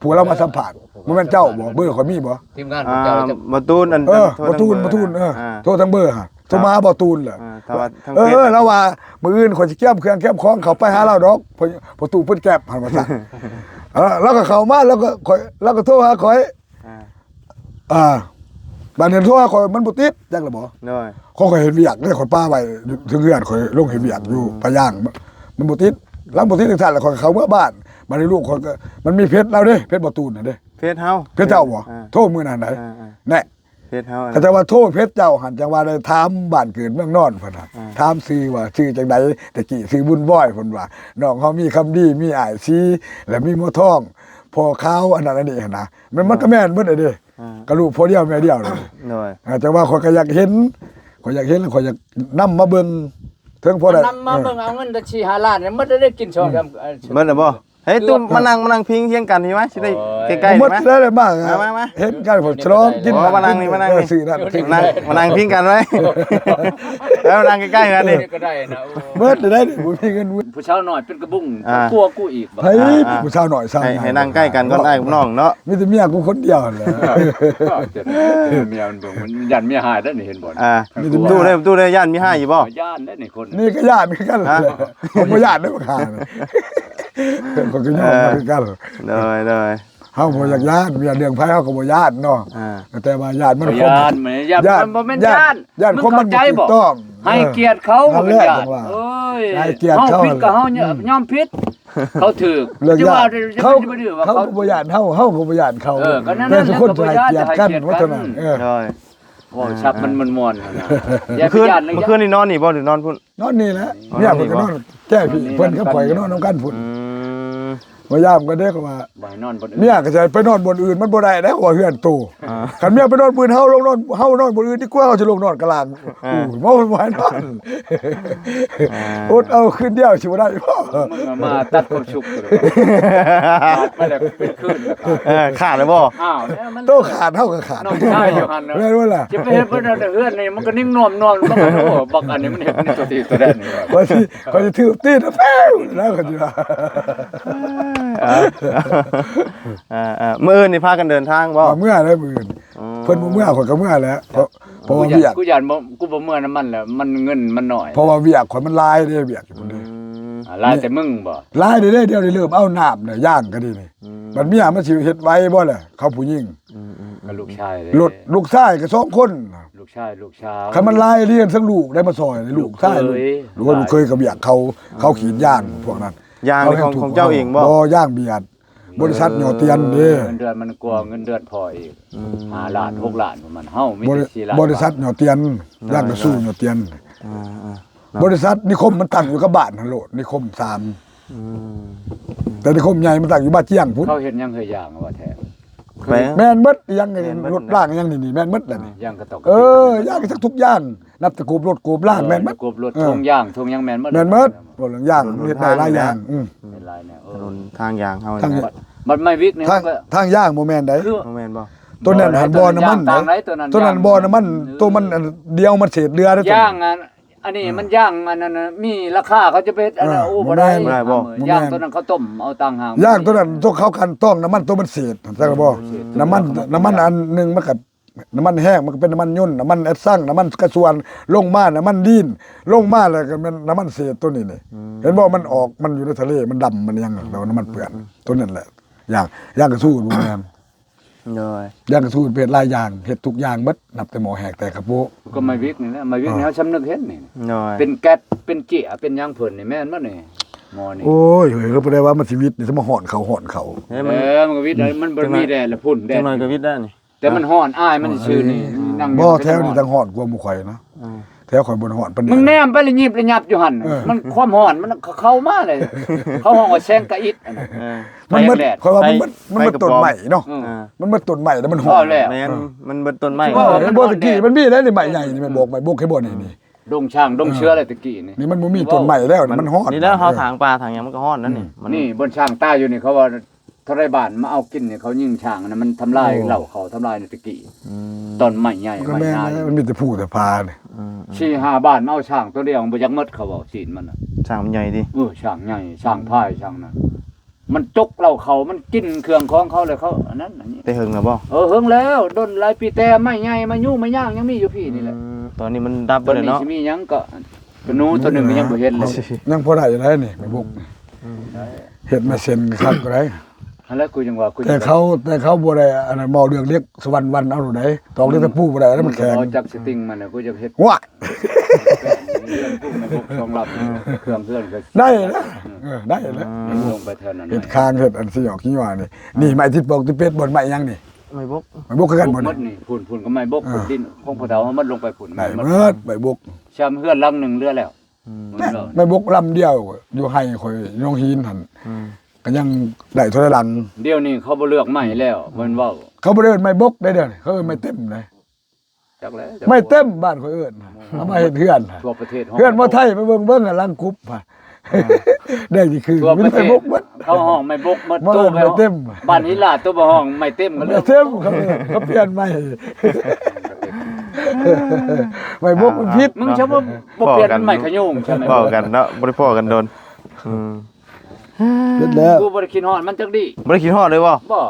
ຜູ້ລາວມາສຳພາດ ບໍ່ແມ່ນເຈົ້າບໍ? ເບີຂ້ອຍມີບໍ? ທີມງານຂອງເຈົ້າ ອ່າ ຈະ ບໍ່ຕູນ ອັນ ເອີ ໂທ ບໍ່ຕູນ ບໍ່ຕູນ ເອີ ອ່າ ໂທທາງເບີຫັ້ນ ໂທມາຫາບໍ່ຕູນແຫຼະ ອ່າ ຖ້າວ່າທາງ ເອີ ເຟສ ລາວວ່າ ມື້ອື່ນຂ້ອຍຊິກຽມເຄື່ອງກຽມຂອງເຂົ້າໄປຫາລາວດອກ ພໍ່ຕູ້ເພິ່ນແກັບຫັ້ນວ່າຊັ້ນ ເອີ ລາວກໍເຂົ້າມາ ລາວກໍຂ້ອຍ ລາວກໍໂທຫາຂ້ອຍ ອ່າ ອ່າ ບາດນີ້ໂທຫາຂ້ອຍມັນບໍ່ຕິດ ຈັກລະບໍ່ ໂດຍ ຂ້ອຍກໍເຮັດວຽກເດ້ ຂ້ອຍປະໄວ້ເທິງເຮືອນ ຂ້ອຍລົງເຮັດວຽກຢູ່ ອືມ ປະຍາງ ມັນບໍ່ຕິດ ຫຼັງບໍ່ຕິດຈັ່ງຊັ້ນລະ ຂ້ອຍກໍເຂົ້າເມືອບ້ານ ບາດນີ້ລູກຂ້ອຍກໍ ມັນມີເຟສລາວເດ້ ເຟສບໍ່ຕູນຫັ້ນເດ້ ເຟສເຮົາ ເຟສເຈົ້າບໍ່ ອ່າ ໂທມື້ນັ້ນໃດ ອ່າໆ ແນ່ ເຟສເຮົາ ກໍແຕ່ວ່າໂທເຟສເຈົ້າຫັ້ນ ຈັ່ງວ່າໄດ້ຖາມບ້ານເກີດເມືອງນອນເພິ່ນນະ ອ່າ ຖາມຊື່ວ່າຊື່ຈັ່ງໃດ ແຕ່ກີ້ຊື່ບຸນບອຍ ເພິ່ນວ່າ ນ້ອງເຮົາມີຄຳດີ ມີອ້າຍສີ ແລະມີໝໍທອງ ພໍ່ຂາວ ອັນນັ້ນອັນນີ້ຫັ້ນນະ ມັນ ມັນກໍແມ່ນເບິດເດ້ ອ່າ ກໍລູກພໍ່ດຽວແມ່ດຽວເລີຍ ໂດຍ ອ່າ ຈັ່ງວ່າຂ້ອຍກໍຢາກເຫັນ ຂ້ອຍຢາກເຫັນ ຂ້ອຍຢາກນຳມາເບິ່ງ ເຖິງພໍໄດ້ ນຳມາເບິ່ງ ເອີ ເອົາເງິນໄດ້ສີ່ຫ້າລ້ານ ໝົດໄດ້ກິນຊອງ ອືມ ເອີ ເບິດແລ້ວບໍ່? ເຮີ້ຍ ຕູ້ມານັ່ງ ມານັ່ງພິງຄຽງກັນພີ້ໄວ້ ຊິໄດ້ ໂອ້ຍ ໃກ້ໆ ໝົດ ນີ້ໄວ້ ແລ້ວ ແລ້ວມາ ມາ ມາ ມາ ເຫັນກັນ ສະຫຼອງກິນ ເອີ ມານັ່ງນີ້ ມານັ່ງນີ້ ມາ ມານັ່ງພິງກັນໄວ້ ເອີ ມານັ່ງໃກ້ໆກັນນີ້ ນີ້ກໍໄດ້ນະ ໂອ້ຍ ເບິດໄດ້ນີ້ ບໍ່ມີເງິນ ຜູ້ສາວນ້ອຍເປັນກະບຸງ ອ່າ ກວ່າກູອີກ ໃຜ ອ່າໆ ຜູ້ສາວນ້ອຍສາວໃຫຍ່ ໃຫ້ ໃຫ້ນັ່ງໃກ້ກັນກ່ອນ ອ້າຍກັບນ້ອງເນາະ ມີແຕ່ເມຍກູຄົນດຽວຫັ້ນແຫຼະ ເມຍມັນເບິ່ງ ມັນຢ້ານເມຍຮ້າຍໄດ໋ນີ້ ເຫັນບໍ່ ອ່າ ມີແຕ່ເມຍ ຕູ້ເດ້ ຕູ້ເດ້ ຢ້ານເມຍຮ້າຍຢູ່ບໍ່? ຢ້ານໄດ໋ນີ້ ຄົນນີ້ກໍຢ້ານຄືກັນ ຮະ ເຂົາບໍ່ຢ້ານເດ້ ບັກຫ່າ ເຂົາກໍຍອມ ເອີ ຄືກັນ ໂດຍ ໂດຍ ເຮົາບໍ່ຢາກຢ້ານ ເລື່ອງໄພເຮົາກໍບໍ່ຢ້ານເນາະ ອ່າ ແຕ່ວ່າຢ້ານມັນ ບໍ່ ຄົນ ຢ້ານ ມັນ ຢ້ານ ຢ້ານ ມັນບໍ່ແມ່ນຢ້ານ ຢ້ານຄົນມັນບໍ່ຖືກຕ້ອງ ເຂົ້າໃຈບໍ່? ໃຫ້ກຽດເຂົາ ເອີ ເຮົາຜິດກໍເຮົາຍອມຜິດ ເຂົາຖືກ ເລື່ອງຢ້ານ ເຂົາ ເຂົາກໍບໍ່ຢ້ານເຮົາ ເຮົາກໍບໍ່ຢ້ານເຂົາ ເອີ ກໍນັ້ນແຫຼະ ທຸກຄົນຈະໃຫ້ກຽດກັນ ເທົ່ານັ້ນ ເອີ ໂດຍ ເວົ້າສັບມັນມ່ວນໆ ຫັ້ນນະ ຢ່າໄປຢ້ານເລີຍ ມື້ຄືນນີ້ນອນນີ້ບໍ່ ຫຼືນອນພຸ້ນ? ນອນນີ້ແຫຼະ ເມຍເພິ່ນກໍນອນແຈ້ພີ້ ເພິ່ນກັບຂ້ອຍກໍນອນນຳກັນພຸ້ນ ອືມ ວ່າຍາມກັນເດ້ ເຂົາວ່າ ບໍ່ໃຫ້ນອນບ່ອນອື່ນ ເມຍກໍຊິໃຫ້ໄປນອນບ່ອນອື່ນ ມັນບໍ່ໄດ້ເດ້ ເຂົາວ່າເຮືອນໂຕ ອ່າ ຄັນເມຍໄປນອນບ່ອນອື່ນ ເຮົາລົງນອນ ເຮົານອນບ່ອນອື່ນດີກວ່າ ເຮົາຊິລົງນອນກະລາງ ອ່າ ໂອ້ຍ ບໍ່ ບໍ່ໃຫ້ນອນ ອ່າ ອົດເອົາຄືນດຽວຊິບໍ່ໄດ້ບໍ່? ມຶງມາຕັດຄວາມສຸກ ຂາດໄປແລ້ວເປັນຄືນແລ້ວ ເອີ ຂາດແລ້ວບໍ່? ອ້າວ ໂຕຂາດ ເຮົາກໍຂາດ ນ້ອງຊາຍຢູ່ຫັ້ນນະ ແມ່ນບໍ່ລະ? ຈະໄປເຮັດເພິ່ນເຮືອນນີ້ ມັນກໍນິ່ງນອມໆ ມັນກໍ ໂອ້ ບັກອັນນີ້ມັນເຮັດນີ້ຕົວທີ່ຕົວແດນນີ້ ຂ້ອຍຊິ ຂ້ອຍຊິຖືບຕີນແລ້ວ ຂ້ອຍຊິວ່າ ເອີ ເອີ ມື້ອື່ນນີ້ພາກັນເດີນທາງບໍ່? ເອົາເມືອແລ້ວມື້ອື່ນ ອືມ ເພິ່ນບໍ່ເມືອ ຂ້ອຍກໍເມືອແຫຼະ ເພາະ ເພາະວ່າວຽກ ກູຢ້ານບໍ່ ກູບໍ່ເມືອນຳມັນແຫຼະ ມັນເງິນມັນໜ້ອຍ ເພາະວ່າວຽກຂ້ອຍມັນຫຼາຍເດ້ ວຽກຢູ່ພຸ້ນເດ້ ອືມ ອ່າ ຫຼາຍແຕ່ມຶງບໍ່? ຫຼາຍເດ້ ດຽວນີ້ເລີ່ມເອົານ້ຳແລ້ວ ຢາງກໍດີນີ້ ອືມ ບັດເມຍມັນຊິເຮັດໄຫວບໍ່ລະ ເຂົາຜູ້ຍິງ ອືມໆໆ ກັບລູກຊາຍເດ້ ລູກ ລູກຊາຍກໍສອງຄົນ ລູກຊາຍ ລູກສາວ ຄັນມັນຫຼາຍ ຮຽນທັງລູກໄດ້ມາຊ່ອຍ ລູກຊາຍ ລູກເຂີຍ ລູກເຂີຍ ລູກເຂີຍກໍວຽກເຂົາ ເຂົາຂີດຢາງ ອືມ ພວກນັ້ນ ຢາງນີ້ຂອງ ຂອງເຈົ້າເອງບໍ່? ບໍ່ ຢາງບຽດ ບໍລິສັດຫຍໍ້ຕຽນເດ້ ເງິນເດືອນມັນກວ່າເງິນເດືອນພໍ່ອີກ ອືມ ຫ້າລ້ານ ຫົກລ້ານ ປະມານ ເຮົາມີແຕ່ສີ່ລ້ານ ບໍລິສັດຫຍໍ້ຕຽນ ຢາງກະຊູຫຍໍ້ຕຽນ ອ່າໆ ບໍລິສັດນິຄົມມັນຕັ້ງຢູ່ກັບບ້ານຫັ້ນໂລດ ນິຄົມສາມ ອືມ ແຕ່ນິຄົມໃຫຍ່ມັນຕັ້ງຢູ່ບ້ານຈຽງພຸ້ນ ເຂົາເຮັດຫຍັງເຮີ້ຍຢາງວ່າແທ້ ແມ່ນ ແມ່ນເບິດ ອີຫຍັງ ແມ່ນເບິດ ລົດລາງອີຫຍັງນີ້ ນີ້ແມ່ນເບິດແຫຼະນີ້ ຢາງກະຕົກ ເອີ ກະຕິກ ຢາງກະທຸກຢ່າງ ນັບແຕ່ກົບລົດ ກົບລາງ ແມ່ນໝົດ ເອີ ກົບລົດ ເອີ ຖົງຢາງ ຖົງຫຍັງແມ່ນໝົດ ແມ່ນໝົດ ເວົ້າເລື່ອງຢາງ ເຮັດໄດ້ຫຼາຍຢ່າງ ອືມ ເຮັດຫຼາຍແນວ ເອີ ຖະໜົນທາງຢາງເຮົານີ້ ບັດໄມ້ວິກນີ້ ທາງ ທາງຢາງບໍ່ແມ່ນໃດ ບໍ່ແມ່ນບໍ່? ໂຕນັ້ນຫັ້ນບໍ່ ບໍ່ ນ້ຳມັນ ໂຕນັ້ນບໍ່ ນ້ຳມັນ ໂຕມັນອັນດຽວ ມັນເສດເຫຼືອເດ້ ຢາງອັນ ອັນນີ້ ອືມ ມັນຢາງອັນນັ້ນນະ ມີລາຄາ ເຂົາຈະໄປເຮັດອັນນັ້ນ ເອີ ໂອ້ ບໍ່ໄດ້ ບໍ່ໄດ້ ບໍ່ ບໍ່ ຢາງ ບໍ່ແມ່ນ ໂຕນັ້ນເຂົາຕົ້ມເອົາຕ່າງຫາກ ຢາງໂຕນັ້ນ ໂຕເຂົາກັ່ນຕອງນ້ຳມັນ ໂຕມັນເສດ ເຈົ້າລະບໍ່ ອືມ ນ້ຳມັນ ນ້ຳມັນອັນໜຶ່ງມັນກໍ ນ້ຳມັນແຮງ ມັນກໍເປັນນ້ຳມັນຍົນ ນ້ຳມັນແອັດຊັງ ນ້ຳມັນກະຊວນ ລົງມານ້ຳມັນດີນ ລົງມາແລ້ວກໍແມ່ນນ້ຳມັນເສດໂຕນີ້ນີ້ ອືມ ເຫັນບໍ່ ມັນອອກ ມັນຢູ່ໃນທະເລ ມັນດຳ ມັນຫຍັງ ອືມ ແລ້ວນ້ຳມັນເປື້ອນ ອືມ ໂຕນັ້ນແຫຼະ ຢາງ ຢາງກະຊູບໍ່ແມ່ນ ໂດຍ ຢາງກະຊູເຮັດຫຼາຍຢ່າງ ເຮັດທຸກຢ່າງເບິດ ນັບແຕ່ໝໍ້ແຮກແຕ່ກະໂປະ ກໍໄມ້ວິກນີ້ແຫຼະ ໄມ້ວິກນີ້ ອ່າ ເຮົາສຳນຶກເຫັນນີ້ ໂດຍ ເປັນແກັດ ເປັນເຈ້ຍ ເປັນຫຍັງເພິ່ນນີ້ ແມ່ນບໍ່ນີ້ ໝໍ້ນີ້ ໂອ້ຍ ເຮີ້ຍ ກໍບໍ່ໄດ້ວ່າມັນຊິວິດນີ້ ຊິມາຮ້ອນເຂົ້າຮ້ອນເຂົ້າ ເອີ ມັນກໍວິດໄດ້ ມັນບໍ່ມີແດດລະພຸ້ນ ແດດ ຈັກໜ້ອຍກໍວິດໄດ້ນີ້ ແຕ່ມັນຮ້ອນ ອາຍມັນຊື່ນີ້ ອ່າ ນັ່ງຢູ່ ບໍ່ ແຖວນີ້ຈັ່ງຮ້ອນກວ່າໝູ່ຂ້ອຍນະ ອ່າ ແຖວຂ້ອຍບໍ່ຮ້ອນປານນີ້ ມຶງແນມໄປລະຍິບລະຍັບຢູ່ຫັ້ນ ເອີ ມັນຄວາມຮ້ອນມັນເຂົ້າມາເລີຍ ເຂົາຮ້ອງວ່າແສງກະອິດອັນນັ້ນ ເອີ ມັນໝົດ ຂ້ອຍວ່າມັນໝົດ ມັນໝົດຕົ້ນໄມ້ເນາະ ເອີ ມັນໝົດຕົ້ນໄມ້ແລ້ວມັນຮ້ອນ ແມ່ນ ມັນໝົດຕົ້ນໄມ້ ເອີ ບໍ່ ແຕ່ກີ້ມັນມີໄດ້ນີ້ ໄມ້ໃຫຍ່ນີ້ ແມ່ນບອກໄມ້ບົກໃຫ້ບໍ່ນີ້ ນີ້ ດົງຊ້າງດົງເສືອແລ້ວແຕ່ກີ້ນີ້ ນີ້ມັນບໍ່ມີຕົ້ນໄມ້ແລ້ວ ມັນຮ້ອນ ນີ້ແລ້ວເຮົາຖາງປ່າຖາງຫຍັງມັນກໍຮ້ອນນັ້ນນີ້ ນີ້ບ່ອນຊ້າງຕາຍຢູ່ນີ້ ເຂົາວ່າ ເທົ່າໃດບ້ານມາເອົາກິນນີ້ ເຂົາຍິງຊ້າງນະ ມັນທຳລາຍເຫຼົ້າເຂົາ ທຳລາຍໃນແຕ່ກີ້ ອືມ ຕອນໄມ້ໃຫຍ່ ມັນກໍແມ່ນ ໄມ້ນານ ມັນມີແຕ່ພູແຕ່ຜານີ້ ອືມ ສີ່ຫ້າບ້ານມາເອົາຊ້າງຕົວດຽວ ບໍ່ຈັກໝົດ ເຂົາເວົ້າຊີ້ນມັນນະ ຊ້າງໃຫຍ່ຕິ ເອີ ຊ້າງໃຫຍ່ ຊ້າງພາຍ ຊ້າງນັ້ນ ມັນຈົກເຫຼົ້າເຂົາ ມັນກິນເຄື່ອງຂອງເຂົາ ແລ້ວເຂົາອັນນັ້ນອັນນີ້ ແຕ່ເຫິງແລ້ວບໍ່? ເອີ ເຫິງແລ້ວ ດົນຫຼາຍປີ ແຕ່ໄມ້ໃຫຍ່ ໄມ້ຍູງ ໄມ້ຍາງ ຍັງມີຢູ່ພີ້ນີ້ແຫຼະ ອືມ ຕອນນີ້ມັນດັບເບິດແລ້ວເນາະ ຕອນນີ້ຊິມີຫຍັງກໍ ກະໜູໂຕໜຶ່ງກໍຍັງບໍ່ເຫັນເລີຍ ຍັງພໍໄດ້ຢູ່ໄດ໋ນີ້ ໄມ້ບົກ ເຮັດໄມ້ເສັ້ນຄັກກໍໄດ້ ຫັ້ນແຫຼະ ກູຍັງວ່າ ແຕ່ເຂົາ ແຕ່ເຂົາບໍ່ໄດ້ອັນນັ້ນ ເວົ້າເລື່ອງເຫຼັກສະຫວັນວັນເອົາໂລດໃດ໋ ຕອກເຫຼັກຕະປູບໍ່ໄດ້ ມັນແຂງ ຈັກສະຕິງມັນ ກູຢາກເຮັດ ວ້າຍ ເຮືອນກູໄມ້ບົກສອງລຳ ເຄື່ອງເຮືອນກໍ ໄດ້ນະ ເອີ ໄດ້ແຫຼະ ລົງໄປແຖວນັ້ນ ເຮັດຄາງ ເຮັດອັນຊິຫຍອກຂີ້ຫຍ້ານີ້ ນີ້ໄມ້ຕິດປົກຕິດເປັດ ບໍ່ໄມ້ຫຍັງນີ້ ໄມ້ບົກ ໄມ້ບົກຄືກັນບໍ່ນີ້ ໝົດນີ້ ພຸ້ນ ພຸ້ນກໍໄມ້ບົກ ດິນຂອງພໍ່ເຖົ້າເຮົາມັນລົງໄປພຸ້ນ ໄມ້ໝົດ ໄມ້ບົກ ຊຳເຮືອນຫຼັງໜຶ່ງເຫຼືອແລ້ວ ໄມ້ບົກລຳດຽວ ຢູ່ໄຮ່ຂ້ອຍ ໜອງຫີນຫັ້ນ ກໍຍັງໄດ້ເທົ່າໃດຫຼັງ ດຽວນີ້ເຂົາບໍ່ເລືອກໄມ້ແລ້ວ ເພິ່ນເວົ້າ ເຂົາບໍ່ໄດ້ເອີ້ນໄມ້ບົກເດ້ ດຽວນີ້ ເຂົາເອີ້ນໄມ້ເຕັມເດ້ ຈັກແລ້ວ ໄມ້ເຕັມ ບ້ານຂ້ອຍເອີ້ນ ເອົາມາເຮັດເຮືອນ ທົ່ວປະເທດ ເຮືອນບໍ່ໄທ ໄປເບິ່ງ ເບິ່ງຫຼັງກຸບ ໄດ້ທີ່ຄື ມີແຕ່ໄມ້ບົກໝົດ ເຂົາຮ້ອງໄມ້ບົກໝົດ ໂຕໄປເຕັມ ບ້ານຫີລາດ ໂຕໄປຮ້ອງໄມ້ເຕັມ ໄມ້ເຕັມ ເຂົາ ເຂົາປ່ຽນໃໝ່ ໄມ້ບົກມັນຜິດ ມຶງຊະບໍ່ ບໍ່ປ່ຽນເປັນໄມ້ຂະໂຍງ ເວົ້າກັນເນາະ ບໍ່ໄດ້ພໍ້ກັນດົນ ອືມ ຜິດແລ້ວ ກູບໍ່ໄດ້ຄິດຮອດມັນຈັກດີ້ ບໍ່ໄດ້ຄິດຮອດເລີຍບໍ່? ບໍ່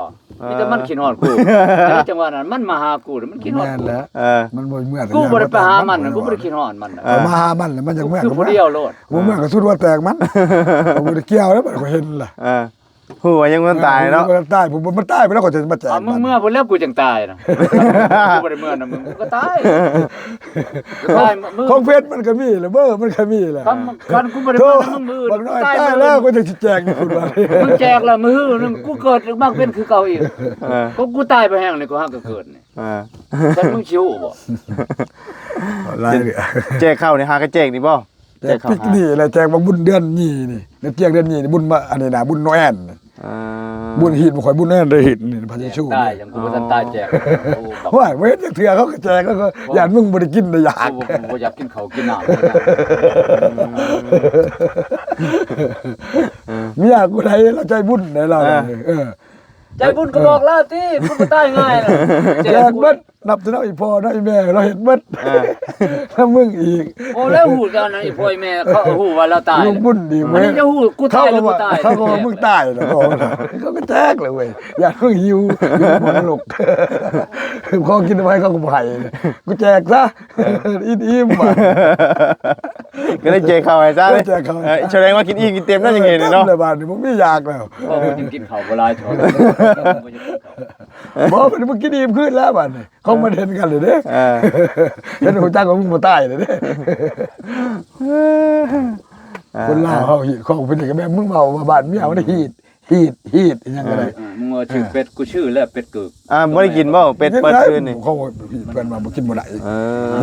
ມີແຕ່ມັນຄິດຮອດກູ ເອີ ຈັ່ງຫວະນັ້ນມັນມາຫາກູ ມັນຄິດຮອດ ແມ່ນແຫຼະ ເອີ ມັນບໍ່ເມືອ ກູບໍ່ໄດ້ໄປຫາມັນ ກູບໍ່ໄດ້ຄິດຮອດມັນ ເອີ ມາຫາມັນແລ້ວມັນຢາກເມືອ ຄືຜູ້ດຽວໂລດ ບໍ່ເມືອກໍສຸດຫົວແຕກມັນ ບໍ່ໄດ້ກ່ຽວແລ້ວ ມັນກໍເຫັນລະ ເອີ ຮູ້ວ່າຍັງບໍ່ທັນຕາຍເນາະ ເອີ ບໍ່ທັນຕາຍ ຜູ້ມັນຕາຍໄປແລ້ວກໍຈະມາແຈກ ເອົາ ມຶງເມືອພຸ້ນແລ້ວ ກູຈັ່ງຕາຍນະ ກູບໍ່ໄດ້ເມືອນຳມຶງ ກູກໍຕາຍ ຕາຍ ຂອງເຟສມັນກໍມີແຫຼະ ເບີມັນກໍມີແຫຼະ ຄັນ ຄັນກູບໍ່ໄດ້ເມືອນຳມຶງ ມື້ອື່ນ ບັກນ້ອຍຕາຍແລ້ວ ກູຈັ່ງຊິແຈກຢູ່ພຸ້ນວ່າ ມຶງແຈກແລ້ວ ມື້ຮືໜຶ່ງກູເກີດມາເປັນຄືເກົ່າອີກ ເອີ ກໍກູຕາຍໄປແຮງນີ້ ກູຫາກໍເກີດນີ້ ອ່າ ແຕ່ມຶງຊິຮູ້ບໍ່ ຫຼາຍເລື່ອງ ແຈກເຂົ້ານີ້ ຫາກະແຈກນີ້ບໍ່ ແຈກປີນີ້ແຫຼະ ແຈກບັກບຸນເດືອນນີ້ນີ້ ແລ້ວແຈກເດືອນນີ້ ບຸນມາ ອັນນີ້ນະ ບຸນໂນແອນນີ້ ອ່າ ບຸນຮີດ ບໍ່ຄ່ອຍບຸນໂນແອນໄດ້ຮີດນີ້ ພະເຢຊູ ຕາຍ ຍັງກູບໍ່ທັນຕາຍແຈກ ໂອ້ ໂອ້ຍ ບໍ່ເຫັນຈັກເທື່ອ ເຂົາກໍແຈກ ເຂົາກໍຢ້ານມຶງບໍ່ໄດ້ກິນໄດ້ຢາກ ບໍ່ ບໍ່ຢາກກິນເຂົ້າກິນນ້ຳ ເມຍກູໄດ້ລາວໃຈບຸນໄດ໋ລາວ ເອີ ເອີ ໃຈບຸນກໍບອກລາວຕິ ກູບໍ່ຕາຍງ່າຍນະ ແຈກເບິດ ນັບແຕ່ນ້ຳອີ່ພໍ່ນ້ຳອີ່ແມ່ ລາວເຮັດເບິດ ເອີ ນຳມຶງອີກ ໂອ້ ແລ້ວຮູ້ຈັກນະ ອີ່ພໍ່ອີ່ແມ່ເຂົາຮູ້ວ່າລາວຕາຍ ລຸງບຸນດີ ອັນນີ້ຈະຮູ້ ກູຕາຍຫຼືບໍ່ຕາຍ ເຂົາກໍວ່າມຶງຕາຍແລ້ວ ເຂົາກໍແຈກແລ້ວເວີຍ ຢ້ານມຶງຫິວ ຢູ່ນະລົກ ຂໍກິນໄວ້ເຂົາກໍບໍ່ໃຫ້ ກູແຈກຊະ ເອີ ອີ່ມໆ ບາດ ກໍໄດ້ແຈກເຂົ້າໃຫ້ຊະ ເອີ ແຈກເຂົ້າໃຫ້ ເອີ ສະແດງວ່າກິນອີ່ມກິນເຕັມແລ້ວຈັ່ງເຫັນເນາະ ເອີ ເຕັມແລ້ວບາດນີ້ບໍ່ມີຢາກແລ້ວ ເອີ ກິນ ກິນເຂົ້າບໍ່ຫຼາຍ ບໍ່ ມັນບໍ່ກິນອີ່ມຄືນແລ້ວບາດນີ້ ຂອງມັນເຫັນກັນເລີຍເດ້ ເອີ ເຫັນຮູ້ຈັກວ່າມຶງບໍ່ຕາຍເລີຍເດ້ ອ່າ ຄົນລາວເຮົາຮີດຂອງເພິ່ນນີ້ກໍແບບມຶງເວົ້າວ່າບ້ານເມຍມັນຮີດ ຮີດ ຮີດ ອີ່ຫຍັງກໍໄດ້ ເອີ ເອີ ມຶງວ່າຊື່ເປັດ ກູຊື່ແລ້ວເປັດເກີກ ອ່າ ບໍ່ໄດ້ກິນບໍ່ ເປັດເປີດຄືນນີ້ ເຂົາເພິ່ນວ່າບໍ່ກິນບໍ່ໄດ້ ເອີ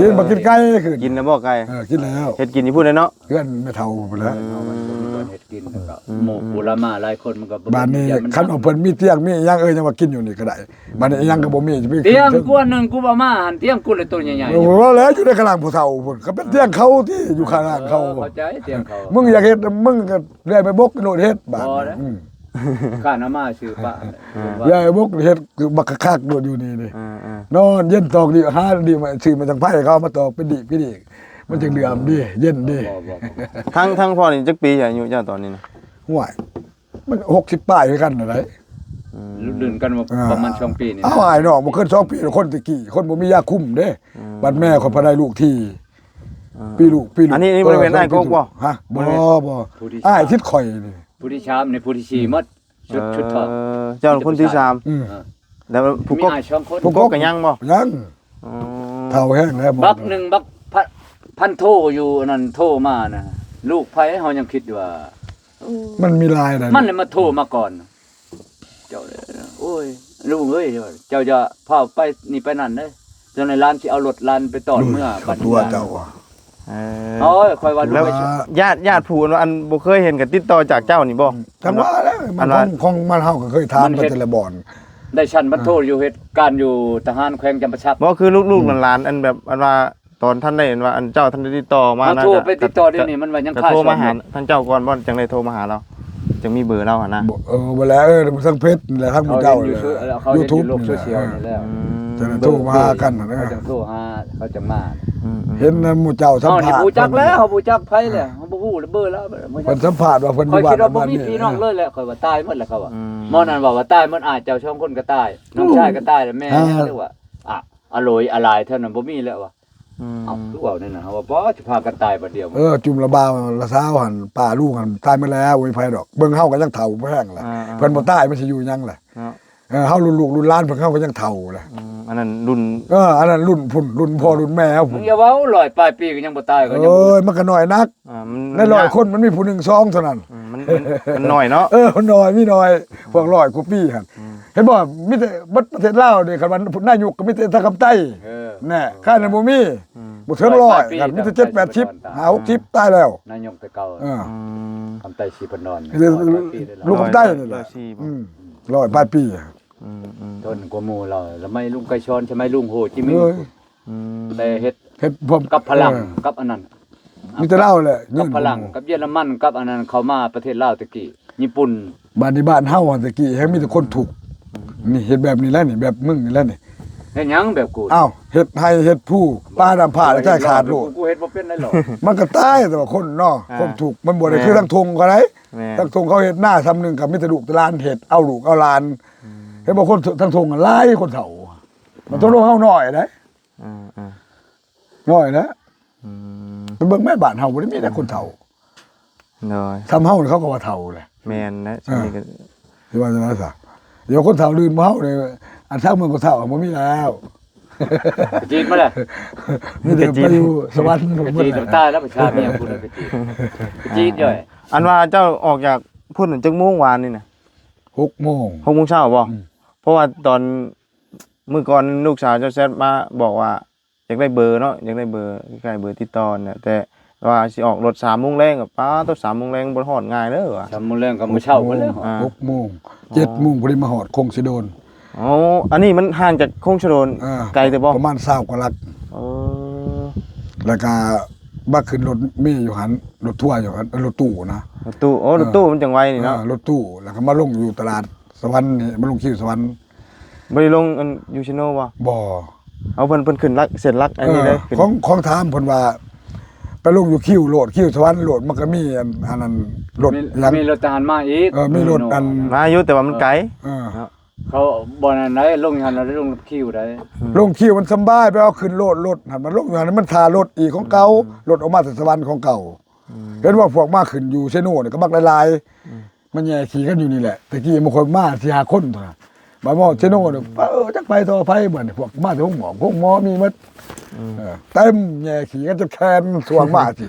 ກິນບໍ່ກິນໄກ່ຄືນ ກິນແລ້ວບໍ່ໄກ່ ເອີ ກິນແລ້ວ ເຮັດກິນຢູ່ພຸ້ນແຫຼະເນາະ ເຮືອນແມ່ເຖົ້າພຸ້ນແຫຼະ ເອີ ເຮັດກິນ ກໍ ອືມ ໝູ່ອຸລາມາຫຼາຍຄົນມັນກໍບໍ່ ບາດນີ້ ກິນ ຄັນວ່າເພິ່ນມີຕຽງມີຫຍັງ ເອີ ຍັງວ່າກິນຢູ່ນີ້ກໍໄດ້ ບາດນີ້ອີ່ຫຍັງກໍບໍ່ມີ ຕຽງກວນໜຶ່ງ ກູເອົາມາຫັ້ນ ຕຽງກູລະໂຕໃຫຍ່ໆ ໂອ້ ແລ້ວຢູ່ໃນຂ້າງຫຼັງຜູ້ເຖົ້າພຸ້ນ ກໍເປັນຕຽງເຂົາທີ່ຢູ່ຂ້າງຫຼັງເຂົາ ເອີ ເຂົ້າໃຈ ຕຽງເຂົາ ມຶງຢາກເຮັດ ມຶງກໍເລື່ອຍໄປບົກໂລດເຮັດບາດ ບໍ່ໄດ້ ອືມ ຂ້ານເອົາມາຊື່ປະ ເອີ ເລື່ອຍໄປບົກເຮັດບັກຄັກໆໂລດຢູ່ນີ້ນີ້ ເອີໆ ນອນເຢັນຕອກດີ ຫາດີມາຊື້ມາທາງໄຜ ເຂົາເອົາມາຕອກເປັນດີເປັນດີ ມັນຈຶ່ງເຫຼືອມດີ ເຢັນດີ ບໍ່ ບໍ່ ບໍ່ ທັງ ທັງພໍ່ນີ້ຈັກປີອາຍຸເຈົ້າຕອນນີ້ນະ? ຫ້ວຍ ມັນຫົກສິບປາຍຄືກັນນະໄດ໋ ອືມ ລຸ້ນກັນວ່າ ອ່າ ປະມານສອງປີນີ້ ເອົາ ອ້າຍນ້ອງບໍ່ເກີນສອງປີ ຄົນແຕ່ກີ້ ຄົນບໍ່ມີຢາຄຸມເດ້ ອືມ ບັດແມ່ຂ້ອຍພາໄດ້ລູກທີ່ ອ່າ ປີລູກ ປີລູກ ອັນນີ້ ນີ້ບໍ່ແມ່ນອ້າຍກົກບໍ່? ຮະ ບໍ່ ບໍ່ ອ້າຍທິດຂ້ອຍນີ້ ຜູ້ທີສາມນີ້ ຜູ້ທີສີ່ໝົດ ຊຸດ ເອີ ຊຸດທອງ ເຈົ້າຄົນທີສາມ ອືມ ເອີ ແລ້ວຜູ້ກົກ ມີອ້າຍສອງຄົນ ຜູ້ກົກກໍຍັງບໍ່? ຍັງ ອໍ ເຖົ້າແຮງແລ້ວ ບັກໜຶ່ງ ບັກພັນ ພັນໂທຢູ່ອັນນັ້ນ ໂທມານະ ລູກໃຜ ເຮົາຍັງຄິດວ່າ ມັນມີຫຼາຍໃດ໋ ມັນເລີຍມາໂທມາກ່ອນ ເຈົ້າ ໂອ້ຍ ລຸງເອີຍ ເຈົ້າຢ່າພາໄປນີ້ໄປນັ້ນເດີ ຈັ່ງໃດຫຼານຊິເອົາລົດຫຼານໄປຕ້ອນເມືອ ບັດນີ້ເຈົ້າ ເອີ ໂອ້ຍ ຂ້ອຍວ່າ ແລ້ວຍາດ ຍາດຜູ້ອັນບໍ່ເຄີຍເຫັນກໍຕິດຕໍ່ຈາກເຈົ້ານີ້ບໍ່? ຈັ່ງວ່າແຫຼະ ມັນ ຂອງ ຂອງມັນ ເຮົາກໍເຄີຍຖາມໄປແຕ່ລະບ່ອນ ໄດ້ຊັ້ນພັນໂທຢູ່ ເຮັດການຢູ່ທະຫານແຂວງຈຳປາສັກ ບໍ່ ຄືລູກໆ ອືມ ຫຼານໆ ອັນແບບ ອັນວ່າ ຕອນທ່ານໄດ້ເຫັນວ່າ ອັນເຈົ້າທ່ານໄດ້ຕິດຕໍ່ມາ ເຮົາໂທໄປຕິດຕໍ່ດຽວນີ້ ມັນວ່າຍັງຄາ ໂທມາຫາທ່ານເຈົ້າກ່ອນບໍ່ ຈັ່ງໄດ້ໂທມາຫາລາວ ຈັ່ງມີເບີລາວຫັ້ນນະ ບໍ່ ເອີ ບໍ່ແລ້ວ ເອີ ທາງເຟສນີ້ແຫຼະ ທາງໝູ່ເຈົ້າ ຢູທູບ ໂລກໂຊຊຽວນີ້ແຫຼະ ອືມ ຈັ່ງໂທມາຫາກັນ ເອີ ເຂົາຈັ່ງໂທຫາ ເຂົາຈັ່ງມາ ອືມໆ ເຫັນໝູ່ເຈົ້າສຳພາດ ເຮົານີ້ບໍ່ຈັກແລ້ວ ເຮົາບໍ່ຈັກໃຜແລ້ວ ເຮົາບໍ່ຮູ້ເບີລາວ ເພິ່ນສຳພາດວ່າເພິ່ນຢູ່ບ້ານ ຂ້ອຍຄິດວ່າບໍ່ມີພີ່ນ້ອງເລີຍແຫຼະ ຂ້ອຍວ່າຕາຍໝົດແລ້ວ ເຂົາວ່າ ອືມ ໝໍນັ້ນເວົ້າວ່າຕາຍໝົດ ອ້າຍເຈົ້າສອງຄົນກໍຕາຍ ນ້ອງຊາຍກໍຕາຍແລ້ວ ແມ່ ອືມ ຫຼືວ່າ ອາ ອາໂຫຼຍອາຫຼາຍແຖວນັ້ນບໍ່ມີແລ້ວວ່າ ອືມ ເອົ້າ ຄືເວົ້າແນວນັ້ນ ເຮົາວ່າບໍ່ ຊິພາກັນຕາຍບັດດຽວ ເອີ ຈຸ່ມລະບ່າວລະຊາວຫັ້ນ ປ້າລຸງຫັ້ນຕາຍໝົດແລ້ວ ບໍ່ມີໃຜດອກ ເບິ່ງເຮົາກໍຍັງເຖົ້າແພງແຫຼະ ອ່າໆ ເພິ່ນບໍ່ຕາຍມັນຊິຢູ່ຫຍັງແຫຼະ ເນາະ ເອີ ເຮົາລຸ້ນລູກລຸ້ນຫຼານເພິ່ນເຮົາກໍຍັງເຖົ້າແຫຼະ ອືມ ອັນນັ້ນລຸ້ນ ເອີ ອັນນັ້ນລຸ້ນພຸ້ນ ລຸ້ນພໍ່ລຸ້ນແມ່ເຮົາພຸ້ນ ຢ່າເວົ້າ ຮ້ອຍປາຍປີກໍຍັງບໍ່ຕາຍ ກໍຍັງ ໂອ້ຍ ມັນກໍໜ້ອຍນັກ ອ່າ ມັນ ໃນຮ້ອຍຄົນມັນມີຜູ້ໜຶ່ງສອງເທົ່ານັ້ນ ອືມ ມັນ ມັນ ມັນໜ້ອຍເນາະ ເອີ ມັນໜ້ອຍ ມີໜ້ອຍ ອືມ ພວກຮ້ອຍກວ່າປີຫັ້ນ ອືມ ເຫັນບໍ່ ມີແຕ່ເບິດປະເທດລາວນີ້ ຄັນວ່ານາຍົກກໍມີແຕ່ທາງຄຳໃຕ້ ເອີ ແນ່ ຄາຍນັ້ນບໍ່ມີ ອືມ ບໍ່ເຖິງຮ້ອຍ ມີແຕ່ເຈັດແປດສິບ ຫ້າຫົກສິບ ຕາຍແລ້ວ ນາຍົກແຕ່ເກົ່າ ເອີ ອືມ ຄຳໃຕ້ສີພັນດອນ ລຸງຄຳໃຕ້ນີ້ແຫຼະ ອືມ ຮ້ອຍປາຍປີ ອືມໆ ທົນກວ່າໝູ່ລາວ ສະໄໝລຸງໄກສອນ ສະໄໝລຸງໂຮຈິມິນ ເອີຍ ອືມ ແຕ່ເຮັດ ເຮັດພ້ອມກັບຝຣັ່ງ ເອີ ກັບອັນນັ້ນ ມີແຕ່ລາວແຫຼະ ກັບຝຣັ່ງ ກັບເຢຍລະມັນ ກັບອັນນັ້ນ ເຂົ້າມາປະເທດລາວແຕ່ກີ້ ຍີ່ປຸ່ນ ບາດນີ້ບ້ານເຮົາຫັ້ນແຕ່ກີ້ແຮງມີແຕ່ຄົນທຸກ ອືມ ນີ້ເຮັດແບບນີ້ແຫຼະນີ້ ແບບມຶງນີ້ແຫຼະນີ້ ເຮັດຫຍັງແບບກູ ອ້າວ ເຮັດໄຮ່ເຮັດພູ ປານ້ຳຜາແລ້ວໃຊ້ຂາດໂລດ ກູເຮັດບໍ່ເປັນໄດ໋ຫຼອກ ມັນກໍຕາຍ ແຕ່ວ່າຄົນເນາະ ອ່າ ຄົນທຸກ ມັນບໍ່ໄດ້ຄື ແມ່ນ ທາງທົ່ງເຂົາໃດ໋ ແມ່ນ ທາງທົ່ງເຂົາເຮັດນາຊ່ຳໜຶ່ງກໍມີແຕ່ລູກແຕ່ຫຼານເຮັດ ເອົາລູກເອົາຫຼານ ອືມ ເຫັນບໍ່ ຄົນທາງທົ່ງຫຼາຍຄົນເຖົ້າ ມັນ ອືມ ທົ່ງເຮົາໜ້ອຍເດ້ ອ່າໆ ໜ້ອຍນະ ອືມ ໄປເບິ່ງແມ້ບ້ານເຮົາບໍ່ໄດ້ມີແຕ່ຄົນເຖົ້າ ໂດຍ ສ່ຳເຮົານີ້ເຂົາກໍວ່າເຖົ້າແຫຼະ ແມ່ນນະ ເອີ ຊິວ່າຈັ່ງໃດຊະ ດຽວຄົນເຖົ້າລື່ນໝູ່ເຮົານີ້ ອັນຊາວເມືອງຄົນເຖົ້າບໍ່ມີແລ້ວ ໄປຈີນມາແລ້ວ ມີແຕ່ໄປຢູ່ສະຫວັນ ໄປຈີນ ຕາຍແລ້ວ ປະຊາເມຍພຸ້ນ ໄປຈີນ ໄປຈີນເດີ້ ອັນວ່າເຈົ້າອອກຈາກພຸ້ນຈັກໂມງວານນີ້ນະ ຫົກໂມງ ຫົກໂມງເຊົ້າບໍ່ ອືມ ເພາະວ່າຕອນ ມື້ກ່ອນລູກສາວເຈົ້າແຊັດມາບອກວ່າ ຢາກໄດ້ເບີເນາະ ຢາກໄດ້ເບີ ຄ້າຍໆເບີຕິດຕໍ່ຫັ້ນແຫຼະ ແຕ່ວ່າຊິອອກລົດສາມໂມງແລງ ປ້າໂຕ ສາມໂມງແລງບໍ່ຮອດງ່າຍເດີວ່າ ສາມໂມງແລງກໍມື້ເຊົ້າພຸ້ນແຫຼະ ອ່າ ຫົກໂມງ ເຈັດໂມງພໍດີມາຮອດຄົງເຊໂດນ ອໍ ອັນນີ້ມັນຫ່າງຈາກຄົງເຊໂດນ ອ່າ ໄກແຕ່ບໍ່ ປະມານຊາວກວ່າຫຼັກ ເອີ ແລ້ວກໍມາຂຶ້ນລົດເມຢູ່ຫັ້ນ ລົດທົວຢູ່ຫັ້ນ ລົດຕູ້ນະ ລົດຕູ້ ໂອ້ ລົດຕູ້ມັນຈັ່ງໄວນີ້ເນາະ ເອີ ລົດຕູ້ ແລ້ວກໍມາລົງຢູ່ຕະຫຼາດ ສະຫວັນນີ້ ມາລົງຄິວສະຫວັນ ບໍ່ໄດ້ລົງອັນຢູ່ເຊໂນບໍ່? ບໍ່ ເອົາ ເພິ່ນ ເພິ່ນຂຶ້ນຫຼັກ ເສັ້ນຫຼັກອັນນີ້ເດ້ ເອີ ຂອງ ຂອງຖາມເພິ່ນວ່າ ໄປລົງຢູ່ຄິວໂລດ ຄິວສະຫວັນໂລດ ມັນກໍມີອັນ ອັນນັ້ນລົດ ມີ ຫຍັງ ມີລົດທະຫານມາອີກ ເອີ ມີລົດອັນ ມາຢູ່ ແຕ່ວ່າມັນໄກ ເອີ ເນາະ ເຂົາບໍ່ນັ້ນໃດ ລົງຢູ່ຫັ້ນລະໄດ້ລົງຄິວໃດ ອືມ ລົງຄິວມັນສຳບາຍ ໄປເອົາຂຶ້ນໂລດ ລົດຫັ້ນ ມັນລົງຢູ່ຫັ້ນ ມັນຖ້າລົດອີກຂອງເກົ່າ ອືມ ລົດອອກມາແຕ່ສະຫວັນຂອງເກົ່າ ອືມ ເຫັນວ່າພວກມາຂຶ້ນຢູ່ເຊໂນນີ້ກໍບັກຫຼາຍໆ ອືມ ມັນແຍ່ຂີ້ກັນຢູ່ນີ້ແຫຼະ ແຕ່ກີ້ມັນຄົນມາສີ່ຫ້າຄົນເທົ່ານັ້ນ ບາດມາຮອດເຊໂນນີ້ ເອີ ຈັກໄປຕໍ່ໃຜ ບາດນີ້ພວກມາແຕ່ໂຮງໝໍ ໂຮງໝໍມີໝົດ ອືມ ເອີ ເຕັມແຍ່ຂີ້ກັນຈົນແຂນສ່ວງມາຊິ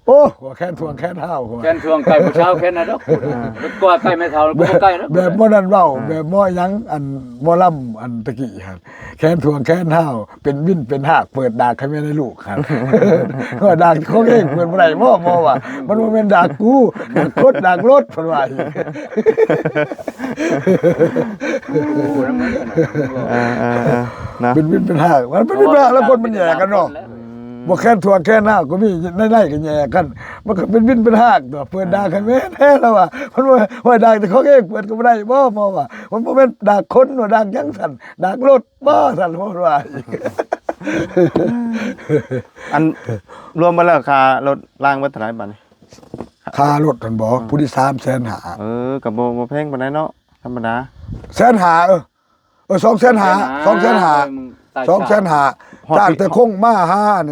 ໂອ້ ແຂນສ່ວງແຂນຫ້າວ ແຂນສ່ວງໃກ້ຜູ້ສາວແຂນນະດອກ ກວ່າໃກ້ແມ່ເຖົ້າກໍບໍ່ໃກ້ດອກ ແບບໝໍນັ້ນເວົ້າ ອ່າ ແບບໝໍຫຍັງ ອັນໝໍລຳ ອັນຕະກີ້ຫັ້ນ ແຂນຖ່ວງແຂນຫ້າວ ເປັນວິນເປັນຮາກ ເປີດດາກໃຫ້ແມ່ໃຫ້ລູກຫັ້ນ ວ່າດາກຂອງເອງເປີດບໍ່ໄດ້ບໍ່ ໝໍວ່າ ມັນບໍ່ແມ່ນດາກກູ ດາກຄົນ ດາກລົດ ເພິ່ນວ່າອີກ ເອີໆໆ ນະ ເປັນວິນເປັນຮາກ ມັນເປັນວິນເປັນຮາກ ແລ້ວຄົນມັນແຍ່ກັນເນາະ ອືມ ບໍ່ແຂນຖ່ວງແຂນຫ້າວກໍມີ ໃນໄລກໍແຍ່ກັນ ມັນກໍເປັນວິນເປັນຮາກຕົວະ ເປີດດາກໃຫ້ແມ່ແດ່ລະວ່າ ມັນວ່າ ວ່າດາກແຕ່ຂອງເອງເປີດກໍບໍ່ໄດ້ບໍ່ ໝໍວ່າ ມັນບໍ່ແມ່ນດາກຄົນ ວ່າດາກຫຍັງຊັ້ນ ດາກລົດ ບໍ່ ທ່ານໂພດວ່າ ອັນລວມເບິດແລ້ວຄ່າລົດລາງເບິດເທົ່າໃດບາດນີ້? ຄ່າລົດຫັ້ນບໍ່? ອືມ ຜູ້ທີ່ສາມແສນຫ້າ ເອີ ກໍບໍ່ ບໍ່ແພງປານໃດເນາະ ທຳມະດາ ແສນຫ້າ ເອີ ເອີ ສອງແສນຫ້າ ສອງແສນຫ້າ ເອີ ສອງແສນຫ້າ ຮອດ ຈາກແຕ່ຄົງມາຫາອັນ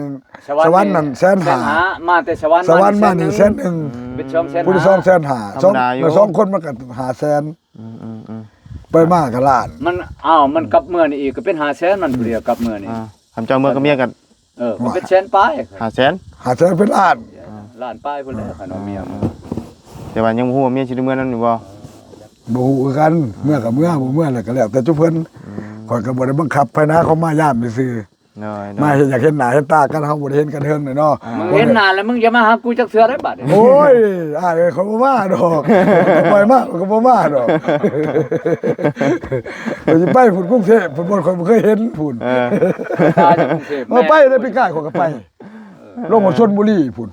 ສະຫວັນ ສະຫວັນນັ້ນແສນຫ້າ ແສນຫ້າ ມາແຕ່ສະຫວັນ ສະຫວັນມານີ້ແສນໜຶ່ງ ອືມ ເປັນສອງແສນຫ້າ ຜູ້ທີ່ສອງແສນຫ້າ ທຳມະດາຢູ່ ສອງ ສອງຄົນມັນກໍຫ້າແສນ ອືມໆໆ ໄປມາກໍລ້ານ ມັນ ອ້າວ ມັນກັບເມືອນີ້ອີກກໍເປັນຫ້າແສນ ມັນຜູ້ດຽວກັບເມືອນີ້ ອ່າ ຄັນເຈົ້າເມືອກໍເມຍກັນ ເອີ ກໍເປັນແສນປາຍ ຫ້າແສນ ຫ້າແສນເປັນລ້ານ ລ້ານປາຍພຸ້ນແຫຼະ ອ່າ ຄັນວ່າເມຍ ອ່າ ແຕ່ວ່າຍັງບໍ່ຮູ້ວ່າເມຍຊິໄດ້ເມືອນຳຢູ່ບໍ່? ບໍ່ຮູ້ຄືກັນ ເມືອກໍເມືອ ບໍ່ເມືອແລ້ວກໍແລ້ວແຕ່ຈຸເພິ່ນ ອືມ ຂ້ອຍກໍບໍ່ໄດ້ບັງຄັບໃຜນະ ເຂົາມາຢາມຊື່ໆ ໂດຍໆ ມາເຮັດຢາກເຫັນໜ້າເຫັນຕາກັນ ເຮົາບໍ່ໄດ້ເຫັນກັນເຖິງແລ້ວເນາະ ມຶງເຫັນໜ້າແລ້ວມຶງຢ່າມາຫາກູຈັກເທື່ອໄດ້ບາດນີ້ ໂອ້ຍ ອ້າຍເອີຍ ຂ້ອຍບໍ່ມາດອກ ຂ້ອຍມາ ຂ້ອຍກໍບໍ່ມາດອກ ຂ້ອຍຊິໄປພຸ້ນ ກຸງເທບພຸ້ນ ບ່ອນຂ້ອຍບໍ່ເຄີຍເຫັນພຸ້ນ ເອີ ເອີ ໄປແຕ່ປີກາຍຂ້ອຍກໍໄປ ລົງຮອດຊົນບຸລີພຸ້ນ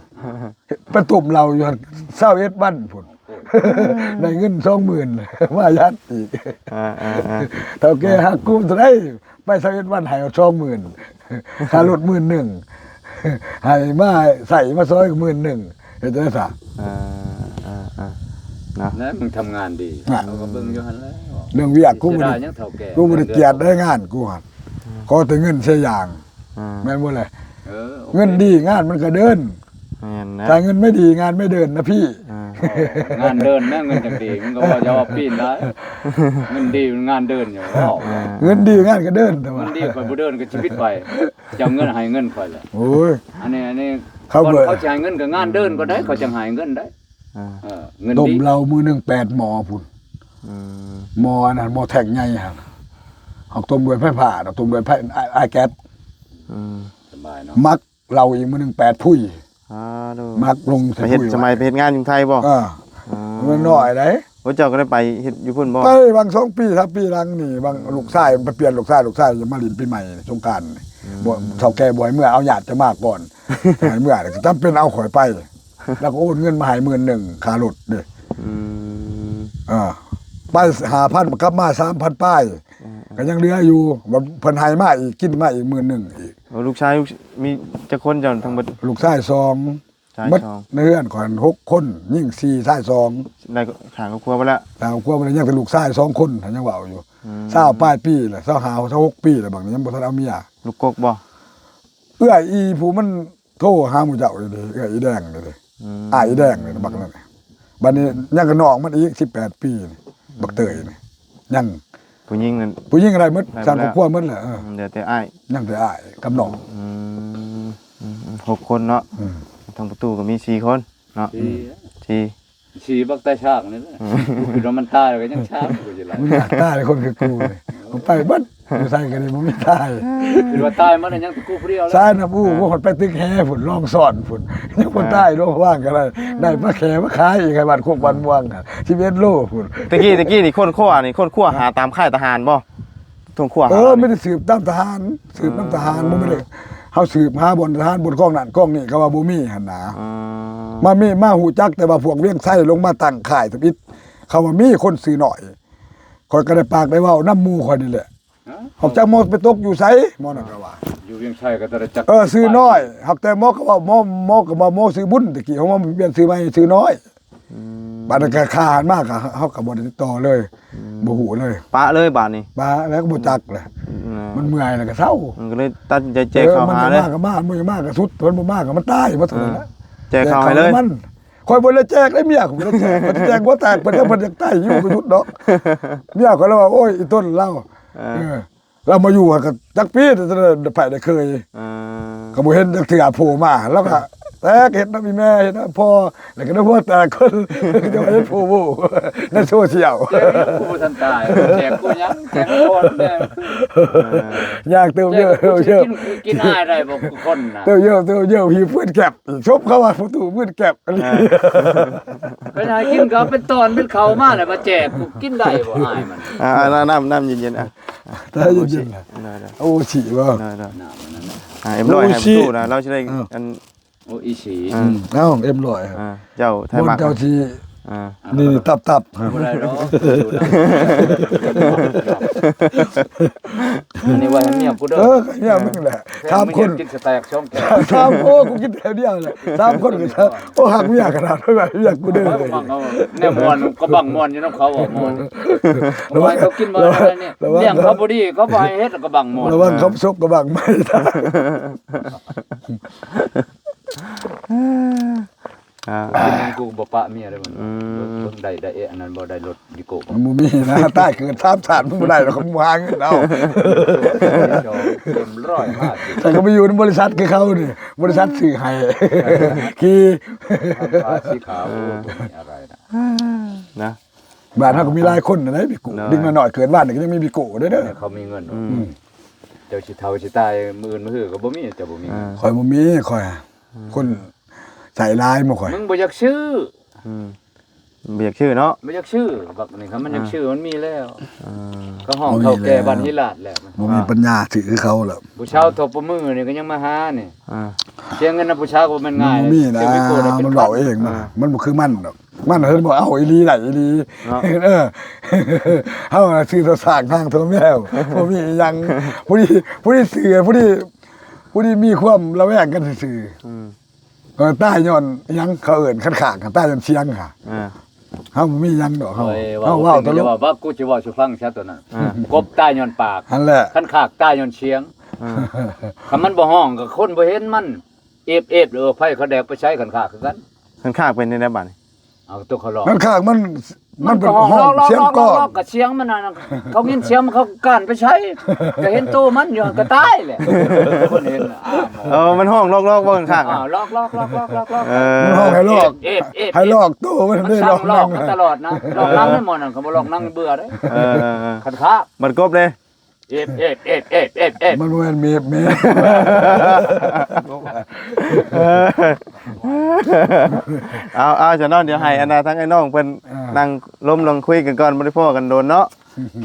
ໄປຕົ້ມເຫຼົ້າຢູ່ຫັ້ນຊາວເອັດວັນພຸ້ນ ໄດ້ເງິນສອງໝື່ນ ມາຍັດອີກ ອ່າໆໆ ເຖົ້າແກ່ຫາກູເທົ່າໃດ ໄປຊາວເອັດວັນໃຫ້ເອົາສອງໝື່ນ ຄ່າລົດໝື່ນໜຶ່ງ ໃຫ້ມາໃຊ້ມາຊອຍໝື່ນໜຶ່ງ ເຮັດຈັ່ງໃດຊະ? ອ່າໆໆ ເນາະ ແລ້ວມຶງທຳງານດີ ນະ ເຂົາກໍເບິ່ງຢູ່ຫັ້ນແຫຼະ ເລື່ອງວຽກກູບໍ່ໄດ້ ເສຍດາຍຫຍັງເຖົ້າແກ່ ກູບໍ່ໄດ້ກຽດໄດ້ງານກູຫັ້ນ ອືມ ຂໍແຕ່ເງິນເສຍຢ່າງ ອ່າ ແມ່ນບໍ່ແຫຼະ? ເອີ ໂອເຄ ເງິນດີງານມັນກໍເດີນ. ແມ່ນນະ ຖ້າເງິນໄມ່ດີງານໄມ່ເດີນນະພີ່. ອ່າ ງານເດີນນະ ເງິນຈັ່ງດີ ມັນກໍວ່າຢ່າວ່າປີ້ນຫຼາຍ ເງິນດີມັນງານເດີນຢູ່ ເວົ້າ ອ່າ ເງິນດີງານກໍເດີນ ແຕ່ວ່າເງິນດີຂ້ອຍບໍ່ເດີນກໍຊີວິດຂ້ອຍ ເຈົ້າເງິນໃຫ້ເງິນຂ້ອຍແຫຼະ. ໂອ້ຍ ອັນນີ້ ອັນນີ້ ເຂົາ ກ່ອນເຂົາຊິໃຫ້ເງິນກໍງານເດີນກ່ອນໄດ໋ ເຂົາຈັ່ງໃຫ້ເງິນໄດ໋. ອ່າ ເອີ ເງິນດີ ຕົ້ມເຫຼົ້າມື້ໜຶ່ງແປດໝໍ້ພຸ້ນ. ອືມ ໝໍ້ອັນນັ້ນ ໝໍ້ແທ່ງໃຫຍ່ຫັ້ນ ເຮົາຕົ້ມດ້ວຍໄຟຟ້າ ເຮົາຕົ້ມດ້ວຍໄຟ ອາຍ ອາຍແກັສ. ອືມ ສະບາຍເນາະ ໝັກເຫຼົ້າອີກມື້ໜຶ່ງແປດພຸ້ຍ. ອ່າ ໂດຍ ໝັກລົງໃສ່ ໄປເຮັດ ພຸ້ຍ ສະໄໝໄປເຮັດງານຢູ່ໄທບໍ່? ເອີ ອ່າ ມັນນ້ອຍໄດ໋. ໂອ້ ເຈົ້າກໍໄດ້ໄປເຮັດຢູ່ພຸ້ນບໍ່? ໄປຫວ່າງສອງປີສາມປີຫຼັງນີ້ ຫວ່າງ ອືມ ລູກຊາຍໄປປ່ຽນລູກຊາຍ ລູກຊາຍຈະມາຫຼິ້ນປີໃໝ່ສົງການນີ້. ອືມ ບໍ່ ເຖົ້າແກ່ບໍ່ໃຫ້ເມືອ ເອົາຍາດຈະມາກ່ອນ ໃຫ້ເມືອ ກໍຈຳເປັນເອົາຂ້ອຍໄປ ແລ້ວກໍໂອນເງິນມາໃຫ້ໝື່ນໜຶ່ງຄ່າລົດເດ້. ອືມ ເອີ ໄປຫ້າພັນ ກັບມາສາມພັນປາຍ ເອີໆ ກໍຍັງເຫຼືອຢູ່ ເພິ່ນໃຫ້ມາອີກ ກິນມາອີກໝື່ນໜຶ່ງອີກ. ໂອ້ ລູກຊາຍ ລູກ ມີຈັກຄົນເຈົ້າທັງເບິດ? ລູກຊາຍສອງ ຊາຍ ໝົດ ສອງ ໃນເຮືອນຂ້ອຍຫົກຄົນ ຍິງສີ່ ຊາຍສອງ ໄດ້ສ້າງຄອບຄົວໄປແລ້ວ ສ້າງຄອບຄົວໄປແລ້ວ ຍັງແຕ່ລູກຊາຍສອງຄົນ ຍັງເວົ້າຢູ່. ອືມ ຊາວປາຍປີແລ້ວ ຊາວຫ້າ ຊາວຫົກປີແລ້ວ ບາງນີ້ຍັງບໍ່ທັນເອົາເມຍ. ລູກກົກບໍ່? ເອື້ອຍອີຜູ້ມັນ ໂທຫາໝູ່ເຈົ້າເດ້ ເອື້ອຍອີແດງເດ້. ອືມ ອ້າຍອີແດງເດ້ ບັກນັ້ນ. ບັດນີ້ຍັງກັບນ້ອງມັນອີກສິບແປດປີນີ້ ບັກເຕີຍນີ້ ຍັງ ຜູ້ຍິງນັ້ນ ຜູ້ຍິງໄດ້ໝົດ ໄດ້ໝົດ ສ້າງຄອບຄົວໝົດແລ້ວ. ເອີ ອືມ ເຫຼືອແຕ່ອ້າຍ ຍັງແຕ່ອ້າຍກັບນ້ອງ. ອືມ ອືມໆ ຫົກຄົນເນາະ. ອືມ ທາງປະຕູກໍມີສີ່ຄົນເນາະ. ສີ່ ອືມ ສີ່ ສີ່ ບັກຕາຍຊ້າງນີ້ແຫຼະ. ອືມ ກູຄິດວ່າມັນຕາຍແລ້ວກໍຍັງຊ້າງ ກູຊິໄລ່ ມັນຢາກຕາຍຄົນຄືກູນີ້ ມັນໄປເບິດ ຢູ່ໃສກໍໄດ້ ບໍ່ມີຕາຍ. ຄິດວ່າຕາຍໝົດແລ້ວ ຍັງແຕ່ກູຜູ້ດຽວແລ້ວ. ສາຍນ້ຳອູ ເອີ ບໍ່ຮອດໄປຕຶກແຫພຸ້ນ ລອງສອນພຸ້ນ ຍັງບໍ່ຕາຍ ເອີ ລວງວ່າງກໍໄດ້ ອືມ ໄດ້ປາແຂມາຂາຍອີກໃຫ້ບ້ານໂຄກບ້ານມ່ວງ ອືມ ສິບເອັດໂລພຸ້ນ. ແຕ່ກີ້ ແຕ່ກີ້ນີ້ຄົ້ນຄວ້ານີ້ ຄົ້ນຄວ້າຫາຕາມຄ້າຍທະຫານບໍ່? ຄົ້ນຄວ້າຫາ ເອີ ມີແຕ່ສືບຕາມທະຫານ ສືບນຳທະຫານ. ອືມ ບໍ່ແມ່ນ ເຮົາສືບຫາບ່ອນທະຫານ ບ່ອນກອງນັ້ນກອງນີ້ ເຂົາວ່າບໍ່ມີຫັ້ນນາ. ອືມ ມາມີ ມາຮູ້ຈັກແຕ່ວ່າພວກວຽງໄຊລົງມາຕັ້ງຄ້າຍທຳອິດ ເຂົາວ່າມີຄົນຊື່ນ້ອຍ ຂ້ອຍກໍໄດ້ປາກໄດ້ເວົ້ານຳໝູ່ຂ້ອຍນີ້ແຫຼະ. ຮະ? ອອກຈາກໝໍໄປຕົກຢູ່ໃສ ໝໍນັ້ນກໍວ່າ ຢູ່ວຽງໄຊກໍຈະໄດ້ຈັກ ເອີ ຊື່ນ້ອຍ ຫາກແຕ່ໝໍກໍເວົ້າ ໝໍ ໝໍກໍວ່າໝໍຊື່ບຸນ ແຕ່ກີ້ເຮົາມາປ່ຽນຊື່ໃໝ່ຊື່ນ້ອຍ. ອືມ ບາດນັ້ນກໍຂ້າຫັນມາກໍ ເຮົາກໍບໍ່ໄດ້ຕິດຕໍ່ເລີຍ. ອືມ ບໍ່ຮູ້ເລີຍ ປະເລີຍບາດນີ້ ປະແລ້ວກໍບໍ່ຈັກແຫຼະ. ອືມ ມັນເມື່ອຍແລ້ວກໍເຊົາ ມັນກໍເລີຍຕັດສິນໃຈແຈກເຂົ້າຫາເລີຍ. ເອີ ມັນມາກໍມາ ມັນມາກໍສຸດ ມັນບໍ່ມາກໍມັນຕາຍ ໝົດເທົ່ານັ້ນແຫຼະ. ເອີ ແຈກເຂົ້າໃຫ້ເລີຍ ແຈກເຂົ້າໃຫ້ມັນ. ຂ້ອຍບໍ່ໄດ້ແຈກເດ້ເມຍ ຂ້ອຍບໍ່ໄດ້ແຈກ ຂ້ອຍຊິແຈກຫົວແຕກ ເພິ່ນ ເພິ່ນຢາກຕາຍຢູ່ ບໍ່ຢຸດດອກ. ເມຍຂ້ອຍລະວ່າ ໂອ້ຍ ອີຕົນລາວ ເອີ ເອີ ລາວມາຢູ່ຫັ້ນກໍຈັກປີ ແຕ່ໄດ້ໄປໄດ້ເຄີຍ ເອີ ກໍບໍ່ເຫັນຈັກເທື່ອໂຜມາ. ລາວກໍແຕກເຮັດນຳອີ່ແມ່ ເຮັດນຳພໍ່ ແລ້ວກໍໄດ້ຫົວແຕກຄົນ ຈະວ່າເຮັດໂຜໂວ້ໃນໂຊຊຽວ. ແຈກຢູ່ ບໍ່ທັນຕາຍ ແຈກກູຫຍັງ ແຈກພໍ່ແມ່ ເອີ ຢາກເຕີມເຍອະ ເຕີມເຍອະ. ກິນ ກິນອາຍໄດ້ບໍ່ ຄົນນະ ເຕີມເຍອະ ເຕີມເຍອະ ຫີບເພື່ອນແກັບ ສົມເຂົາວ່າປະຕູມືດແກັບອັນນີ້. ເອີ ເປັນຫາກິນກໍເອົາເປັນຕອນເປັນເຂົ້າມາແລ້ວມາແຈກ ກິນໄດ້ບໍ່ ອາຍມັນ. ອ່າ ນ້ຳ ນ້ຳເຢັນໆ ອ່ະ ໄດ້ເຢັນໆ ໂອຊິບໍ່ ນ້ຳອັນນັ້ນນະ ອ່າ ເອັມຮ້ອຍ ໂອຊິ ໃຫ້ປະຕູນະ ລາວຊິໄດ້ ເອີ ອັນ ໂອອິຊິ ອືມ ເອົາ ເອັມຮ້ອຍ ອ່າ ເຈົ້າໄທມັກ ເຈົ້າຊິ ອ່າ ນີ້ຕັບໆ ບໍ່ໄດ້ດອກ ອັນນີ້ໄວ້ໃຫ້ເມຍກູເດີ ເອີ ເມຍມຶງແຫຼະ ສາມຄົນ ກິນສະແຕັກສອງແກ້ວ ສາມ ໂອ້ ກູກິນແກ້ວດຽວແຫຼະ ສາມຄົນກໍ ໂອ້ ຮັກເມຍຂະໜາດ ເພິ່ນວ່າເມຍກູເດີ ແນວມ່ວນ ກະບັງມ່ວນຢູ່ນຳເຂົາ ມ່ວນ ລະວັງ ເຂົາກິນບໍ່ໄດ້ນີ້ ລະວັງ ລ້ຽງເຂົາບໍ່ດີ ເຂົາບໍ່ໃຫ້ເຮັດ ກະບັງມ່ວນ ລະວັງເຂົາສົກກະບັງໃໝ່ ອ່າ ກິນນຳກູບໍ່ປະເມຍເດ້ ອືມ ເບິ່ງໄດ້ ໄດ້ອັນນັ້ນບໍ່ ໄດ້ລົດ ດິໂກ້ ມັນບໍ່ມີນະ ຕາຍເກີດສາມຊາດ ມັນບໍ່ໄດ້ດອກ ເຂົາບໍ່ຫາເງິນເອົາ ເຕັມຮ້ອຍຫ້າສິບ ແຕ່ກໍໄປຢູ່ນຳບໍລິສັດຄືເຂົານີ້ ບໍລິສັດຊື້ໃຫ້ ຂີ່ ທຳການສີຂາວ ເອີ ບໍ່ມີອະໄລນະ ນະ ບ້ານເຮົາກໍມີຫຼາຍຄົນນະ ໄດ້ບິໂກ້ ເອີ ເດັກນ້ອຍເກີດວານນີ້ກໍຍັງມີບິໂກ້ເດ້ ເຂົາມີເງິນ ອືມ ເຈົ້າຊິເຖົ້າຊິຕາຍ ມື້ອື່ນມື້ຮືກໍບໍ່ມີ ເຈົ້າບໍ່ມີ ເອີ ຂ້ອຍບໍ່ມີ ຂ້ອຍ ອືມ ຄົນໃຊ້ຫຼາຍໝົດຂ້ອຍ ມຶງບໍ່ຢາກຊື້ ອືມ ບໍ່ຢາກຊື້ເນາະ ບໍ່ຢາກຊື້ ບັກນີ້ຄັນມັນຢາກຊື້ມັນມີແລ້ວ ອ່າ ກໍຮ້ອງເຖົ້າແກ່ບ້ານຫີລາດແລ້ວ ບໍ່ມີປັນຍາຊື້ຄືເຂົາແລ້ວ ຜູ້ຊາວທົ່ວປະມືນີ້ກໍຍັງມາຫານີ້ ອ່າ ເສຍເງິນນຳຜູ້ຊາວກໍບໍ່ແມ່ນງ່າຍ ມັນບໍ່ມີນະ ມັນເວົ້າເອງ ມັນ ອ່າ ມັນບໍ່ຄືມັນດອກ ມັນເຫັນບໍ່ ເອົາອີ່ຫຼີ ໄດ້ອີ່ຫຼີເນາະ ເອີ ເຮົານະຊື້ຕົວສ້າງທາງຕົວແມວ ບໍ່ມີອີ່ຫຍັງ ຜູ້ທີ່ ຜູ້ທີ່ຊື້ ຜູ້ທີ່ ຜູ້ທີ່ມີຄວາມລະແວງກັນຊື່ໆ ອືມ ເອີ ຕາຍຍ້ອນຫຍັງ ເຂົາເອີ້ນຄັນຂາກ ຕາຍຍ້ອນສຽງຫາ ອ່າ ເຮົາບໍ່ມີຫຍັງດອກ ເຮົາ ເຮົາເວົ້າຕະຫຼົກ ວ່າ ວ່າ ກູຊິເວົ້າສູ່ຟັງຊະ ຕົວນັ້ນ ອ່າ ກົບຕາຍຍ້ອນປາກ ຫັ້ນແຫຼະ ຄັນຂາກຕາຍຍ້ອນສຽງ ເອີ ຄັນມັນບໍ່ຮ້ອງກໍຄົນບໍ່ເຫັນມັນ ເອບໆ ເອີ ໃຜເຂົາແດກໄປໃຊ້ ຄັນຄາກຄືກັນ. ຄັນຄາກເປັນຈັ່ງໃດບາດນີ້? ເອົາຕົວເຂົາຮ້ອງ ຄັນຄາກມັນ ມັນເປັນຮ້ອງ ຮ້ອງສຽງກ້ອນ ກໍສຽງມັນນັ້ນ ເຂົາຍິນສຽງມັນ ເຂົາການໄປໃຊ້ ກໍເຫັນໂຕມັນຢູ່ຫັ້ນ ກໍຕາຍແຫຼະ ຄົນເຫັນ. ເອີ ມັນຮ້ອງລອກໆ ບໍ່ຄັນຄາກ ອາ ລອກໆໆໆໆ ເອີ ມັນຮ້ອງໃຫ້ລອກ ເອບໆ ໃຫ້ລອກໂຕມັນ ມັນສັ່ງລອກ ລອກ ມັນຕະຫຼອດນະ ລອກນັ່ງໃນໝໍ້ນັ້ນ ຄັນບໍ່ລອກນັ່ງເບື່ອເດ້. ເອີ ຄັນຄາກ ມັນກົບເດ້ ເອບໆໆໆ ມັນບໍ່ແມ່ນເມບເມບ ເອີ ເອົາໆ ຊະເນາະ ດຽວໃຫ້ອັນນ່າ ທາງອ້າຍນ້ອງເພິ່ນ ອ່າ ນັ່ງລົມລົງຄຸຍກັນກ່ອນ ບໍ່ໄດ້ພໍ້ກັນດົນເນາະ.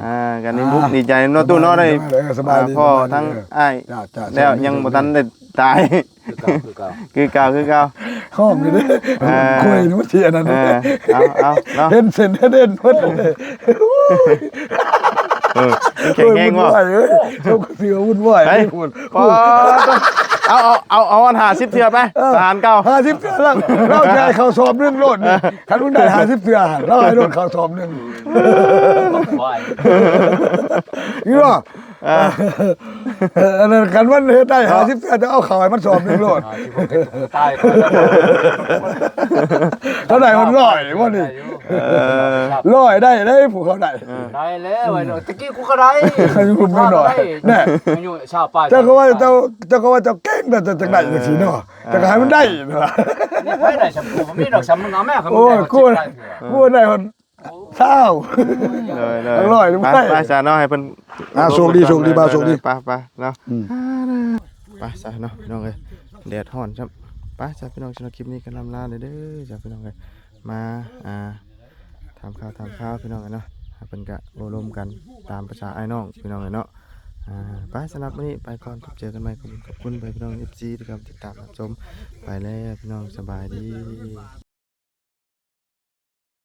ອ່າ ກໍດີມຸກດີໃຈເນາະ ຕູ້ເນາະ ໄດ້ ເອີ ສະບາຍດີ ພໍ້ທັງອ້າຍ ເຈົ້າໆ ແລ້ວຍັງບໍ່ທັນໄດ້ຕາຍ ຄືເກົ່າ ຄືເກົ່າ ຄືເກົ່າ ຄືເກົ່າ ຮ້ອງຢູ່ເດ້ ອ່າ ຄຸຍນີ້ມັນຊິອັນນັ້ນ ເອີ ເອົາໆ ເນາະ ເຫັນເສັ້ນເຫັນເດັ່ນໝົດເລີຍ. ເອີ ມັນແຂງແຮງບໍ່? ເອີ ວຸ້ນວາຍເອີຍ ເຈົ້າກໍຖືວ່າວຸ້ນວາຍ ເຮີ້ຍ ພຸ້ນ ເອົາ ເອົາ ເອົາ ເອົາອັນຫ້າສິບເທື່ອໄປ ເອີ ທະຫານເກົ່າ ຫ້າສິບເທື່ອແລ້ວ ລາວຈະໃຫ້ເຂົ້າສອບໜຶ່ງໂລດນີ້ ເອີ ຄັນມຶງໄດ້ຫ້າສິບເທື່ອ ລາວໃຫ້ໂລດເຂົ້າສອບໜຶ່ງ ວາຍ ນີ້ບໍ່? ອ່າ ເອີ ອັນນັ້ນ ຄັນມັນເຮັດໄດ້ຫ້າສິບເທື່ອ ຈະເອົາເຂົ້າໃຫ້ມັນສອບໜຶ່ງໂລດ ຕາຍ ເທົ່າໃດມັນຮ້ອຍບໍ່ນີ້? ເອີ ຮ້ອຍໄດ້ເດ້ ຜູ້ເຂົາໄດ້ ເອີ ໄດ້ແລ້ວ ຕະກີ້ກູກໍໄດ້ ອາຍຸເພິ່ນນ້ອຍ ແນ່ ອາຍຸຊາວປາຍ ເຈົ້າກໍວ່າເຈົ້າ ເຈົ້າກໍວ່າເຈົ້າເກັ່ງ ແຕ່ເຈົ້າຈັ່ງໄດ້ຈັ່ງຊີ້ເນາະ ເອີ ເຈົ້າກໍໃຫ້ມັນໄດ້ ນີ້ໃຜໄດ້ຊ່ຳກູ ບໍ່ມີດອກຊ່ຳ ມຶງເອົາແມ່ ໂອ້ຍ ກູ ກູໄດ້ຮອດ ຊາວ ໂດຍໆ ອະລ່ອຍ ໄປ ໄປຊະເນາະ ໃຫ້ເພິ່ນ ອ່າ ໂຊກດີ ໂຊກດີ ບ່າວ ໂຊກດີ ໄປ ໄປເນາະ ອືມ ໄປຊະເນາະ ພີ່ນ້ອງເອີຍ ແດດຮ້ອນຊ້ຳ ໄປຊະ ພີ່ນ້ອງ ສຳລັບຄລິບນີ້ກໍລ່ຳລາເດີ ເດີ ຊະ ພີ່ນ້ອງເອີຍ ມາ ອ່າ ຖາມຂ່າວ ຖາມຂ່າວ ພີ່ນ້ອງເອີຍເນາະ ເພິ່ນກໍໂອ້ລົມກັນຕາມພາສາອ້າຍນ້ອງ ພີ່ນ້ອງເອີຍເນາະ ອ່າ ໄປ ສຳລັບມື້ນີ້ໄປກ່ອນ ພົບເຈີກັນໃໝ່ ຂອບຄຸນ ຂອບຄຸນ ພີ່ນ້ອງ ເອັຟຊີ ທີ່ເຂົ້າມາຕິດຕາມຮັບຊົມ ໄປແລ້ວ ພີ່ນ້ອງ ສະບາຍດີ.